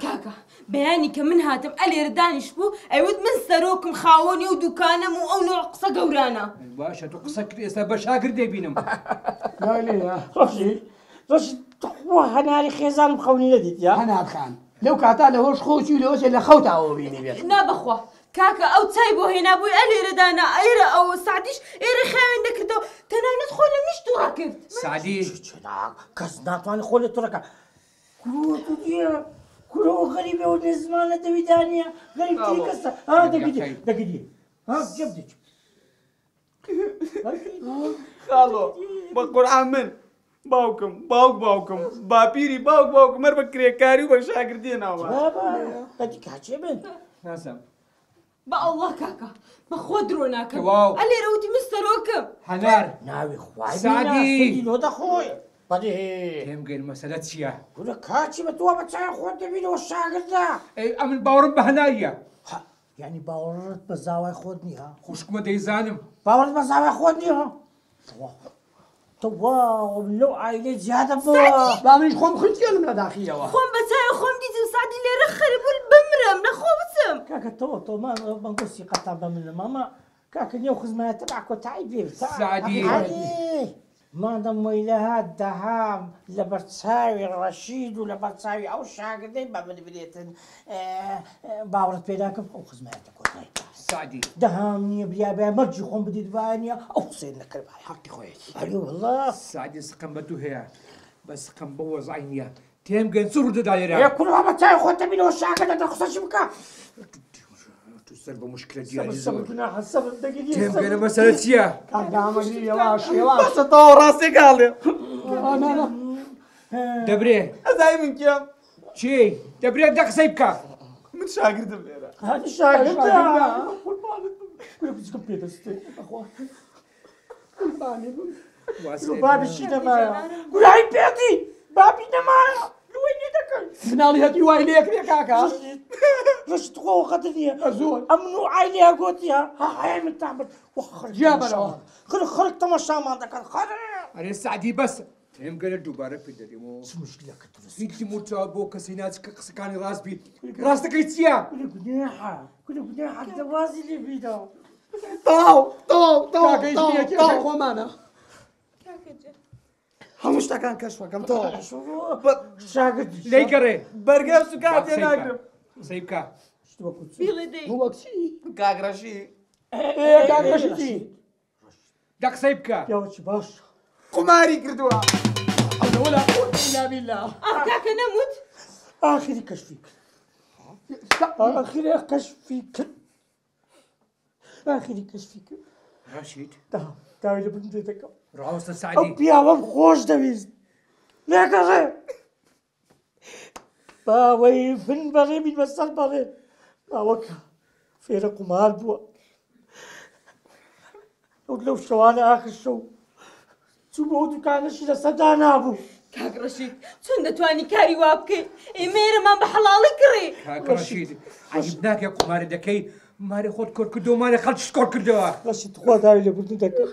کاکە بەیانی کە من هاتم ئەلێرە دانیش بوو ئەیوت من سەرۆکم خاوەنی و دوکانم و ئەو نوع قسە گەورانە. باشە تۆ قسە کرد ئێستا بە شاگرد دەبینم. ڕەشی ڕەشی تخوا هەناری خێزانم خەونی نەدیت یا؟ هەنار خان لەو کاتا لە هۆش خۆچی و لەوەچێ لە خەوتاوە بینی بێت. نا بەخوا کاکە ئەو چای بۆ هێنابووی ئەلێرە دانا ئێرە ئەو سەعدیش ئێرە خاوێن دەکردەوە تەنانەت خۆی لە منیش تووڕە کرد. سەعدی کەس ناتوانێت خۆ لە تووڕەکە کورە غەریبە و نێزمانە دەویدانیە غەریبترین کەسە. ها دەگیری دەگیری ها جەب دەچ. خاڵۆ بە قورعان من باوکم باوک باوکم باپیری باوک باوکم هەر بە کرێکاری و بە شاگردیە ناوە. بابا بەدی کاچێ بن؟ نازانم. بە ئەڵڵا کاکە بە خۆ درۆ ناکەم. تەواو. ئەلێرە وتی من سەرۆکم. هەنار. ناوی خوای سعدی. سودی لۆ دەخۆی. بەدی. پێم گەین مەسەلە چییە؟ کورە کاچی بە تۆ بە چاوی خۆت دەبینەوە شاگردە. ئەی ئەمن باوەڕم بە هەناریە. یعنی باوەڕت بە زاوای خۆت نییە؟ خوشکمە دەیزانم. باوەڕت بە زاوای خۆت نییە؟ تەواو لەو عایلەی زیادە بووە. با منیش خۆم خویتکێنم لە داخیەوە. خۆم بە چاوی خۆم دیتم سعدی لێرە خەریک بوو بمرم لە خۆ بچم. کاکە تەوە تۆ مانگۆ سیقەتان بە منە ماما. کاکە نێو خزمایەتە با کۆتایی بێ. سعدی. مادەم وەیلەها دەهام لەبەر چاوی ڕەشید و لەبەر چاوی ئەو شاگردەی بە من برێتن باوەڕت پێ ناکەم ئەو خزمایەتە کۆتایی بێ. سعدی. دەهام نییە بریا بە مەرجی خۆم بدیت وایە نییە ئەو قسەی نەکردبایە. حەقی خۆیەتی. ئەرێ وەڵا. سعدی سقم بە تو هەیە بە سقم بە وەزعی نییە. تێم گەن چ ڕوو دەدا لێرە؟ ئێ کوڕ بە چاوی خۆت دەبینەوە شاگردە دە قسەشی بکە. تو سەر بە مشکلە دیاری سەبر زۆر. گوناحە سەبر دەگیری. تێم گەنە مەسەلە چییە؟ کاک دامەگری یەواش یەواش. باشە تەواو ڕاستێک ئاڵێ. دەبرێ. ئەزای من کێم؟ چی؟ دەبرێ دە قسەی بکە. من شاگردم لێرە. هەنی شاگردە. قوربانت بم. کورە بچکم پێ دەستێ. بەخوا. قوربانی بم. بابیشی نەمایە. گورای پێدی. بابی نەمایە. لوەی لێ دەکەن. مناڵی هەتی وای لێ یەکرێ کاکە. ڕەشید خۆ خەتر نییە. زۆر. ئەمن و عایلەیە گۆتیە. ها حەیای من تام برد. وە خەڵک جیا بەرەوە. خەڵک خەڵک تەماشامان دەکەن. خەڵک. ئەرێ سعدی بەس. تێم گەنە دووبارە پێ دەرێمەوە. چ مشکلەکە دروست؟ هیچ موچا بۆ کەسی ناچ کە قسەکانی ڕاست بیت. ڕاستەکەی چییە؟ کورە گوناحە. کورە گوناحە دەوازی لێ بیدەوە. تەواو تەواو تەواو کاکە هیچ نییە، تەواو کێشەی خۆمانە. کاکە جان. هەموو شتەکان کەشفەکەم تەواو. شاگردی. لێی گەڕێ. بەرگە سوکات تێ ناگرم. قسەی بکە. بیڵێ دەی. وەک چی؟ کاک ڕەشید. ئێ کاک ڕەشید چی؟ دە قسەی بکە. پیاوەکی باش. قوماری کردووە. حەولە وەلا قووەتە ئیلا بیللا. ئاه کاکە نەموت؟ ئاخری کەشفی کرد. ئاخری کەشفی کرد. ئاخری کەشفی کرد. ڕەشید. داوای لە بن لێ دەکەم. ڕاوەستە ئەو سعدی. پیاوەم خۆش دەویست. لێگەڕێ. باوەی بن بەڕێ بین بەسەر بەڕێ. باوەکە فێرە قومار بووە. ئەو لەو شەوانە ئاخر شەو چوو بۆ ئەو دوکانەشی لەسەر دانابوو. کاک ڕەشید چۆن دەتوانی کاری وا بکەی؟ ئێمە ئێرەمان بە حەڵاڵی کڕی. کاک ڕەشید عەیب ناکەی قومارە دەکەی مارێ خۆت کۆر کردەوە مارێ خەڵکیشت کۆر کردەوە. ڕەشید خوا داوای لێبوردن دەکەم.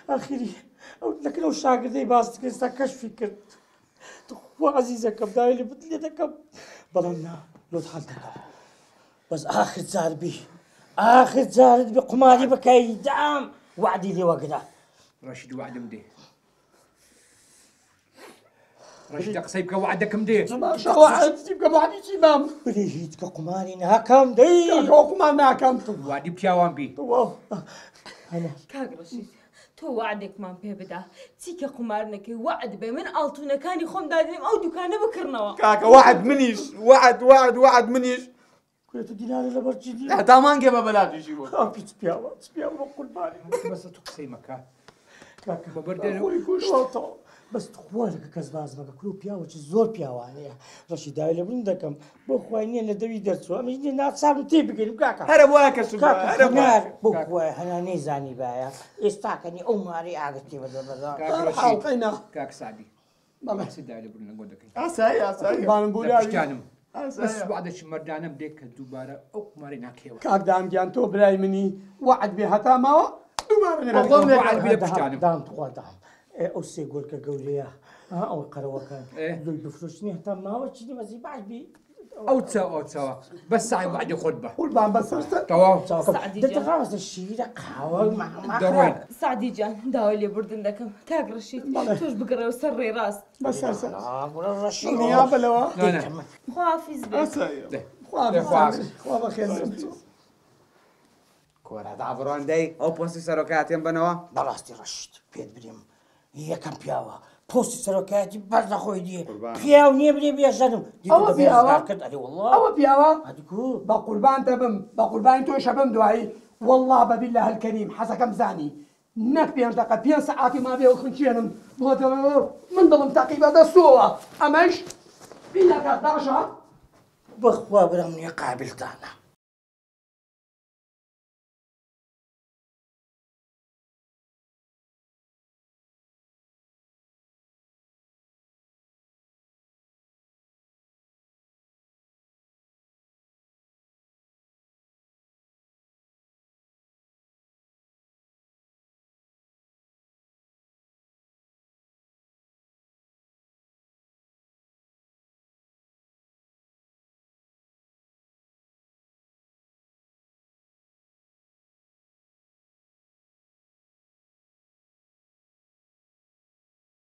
ئاخری ئەو لەکن ئەو شاگردەی باس کرد ئێستا کەشفی کرد. خوا عەزیزەکەم داوای لێبوردن لێ دەکەم. بەڵام نا لۆت حەل دەکەم. بەس ئاخر جار بی. ئاخر جارت بی قوماری بکەی دام وعدی لێوەگرە. ڕەشید وعدم دێ. ڕەشید قسەی بکە وعدەکەم دێ. باشە وعد چی بکەم وعدی چی بام؟ بری هیچ کە قوماری ناکەم دەی. کاکە قومار ناکەم. وعدی پیاوان بی. تەواو. کاک ڕەشید تۆ وعدێکمان پێ بدە. چی کە قومار نەکەی وعد بێ من ئاڵتونەکانی خۆم دادنیم ئەو دوکانە بکڕنەوە. کاکە وعد منیش وعد وعد وعد منیش. کورە تو دینارە لەبەر چی دی؟ هەتا مانگێ بە بەلاشیشی بۆ. پیچ پیاوە، چ پیاوە بە قوربانی. بەسە تو قسەی مەکە. کاکە بە بەردەنە. خۆی کوشت. بەس خوا لەکە کەس باز مەکە. کورە پیاوەکی زۆر پیاوانەیە. ڕەشید داوای لێبوردن دەکەم. بۆ خوای نییە لە دەوی دەرچوو. ئەمیش نییە ناچارم تێ بگەین کاکە. هەرە بۆیە کەشف کاکە، هەرە بۆیە. هەنار بۆ خوای هەنا نەیزانی بایە. ئێستاکەنی ئەو مارەی ئاگر تێ بەدە بەدا. کاک ڕەشید. حاڵقەی نا. کاک سعدی. بەڵێ. باسی داوای لێبوردن لەگۆ دەکەین. ئاسایی ئاسایی. قوربانم بۆ لە لاوی. پشتیانم. بەس ئاسایی. وعدەکی مەردانەم دێ کە دووبارە ئەو قومارەی ناکەیەوە. کاک دامگیان تۆ برای منی وعد بێ هەتا ماوە دووبارە نەبێت. خۆم لێ وعد بێ لە پشتیانم. دام تخوا دام. ئەو سێ گۆلکە گەورەیە. ئەو قەرەوەکان. لۆی بفرۆشتنی هەتا ماوە چینی بەزی باش بی. ئەو چاو ئەو چاوە. بەس سعی وعدی خۆت بە. قوربان بەسەر سەر. تەواو. سعدی دەتە جان. ڕاوەستە شیرە قاوە دەڕۆین. سعدی جان داوای لێبوردن دەکەم. کاک ڕەشید تۆش بگەڕێوە سەر ڕێی ڕاست. بەسەر سەر. ڕەشید. دڵنیا بەلەوە. نا، نا. خواحافیز بێ. ئاساییە. خوا خواحافیز. خوا بەخێر بێت. کۆرە دابڕۆن دەی ئەو پۆستی سەرۆکایەتیم بنەوە. بەڕاستی ڕەشید پێت بریم یەکەم پیاوە پۆستی سەرۆکایەتی بەر لە خۆی دیێ. قوربان. پیاو نییە برێ بێژەنم. ئەوە پیاوە؟ کرد ئەرێ وەڵڵا. ئەوە پیاوە؟ ئەدگو. بە قوربان دەبم، بە قوربانی تۆش ئەبم دوایی. وەڵڵا بە بیلله الکەریم حەزەکەم زانی. نەک پێنج دەقە پێنج سەعاتی مابێ و خنکێنم بۆ دڵ من دڵم تەقی بە دەستەوە ئەمەش بینەکات باشە بەخوا برام نییە قابلتانە.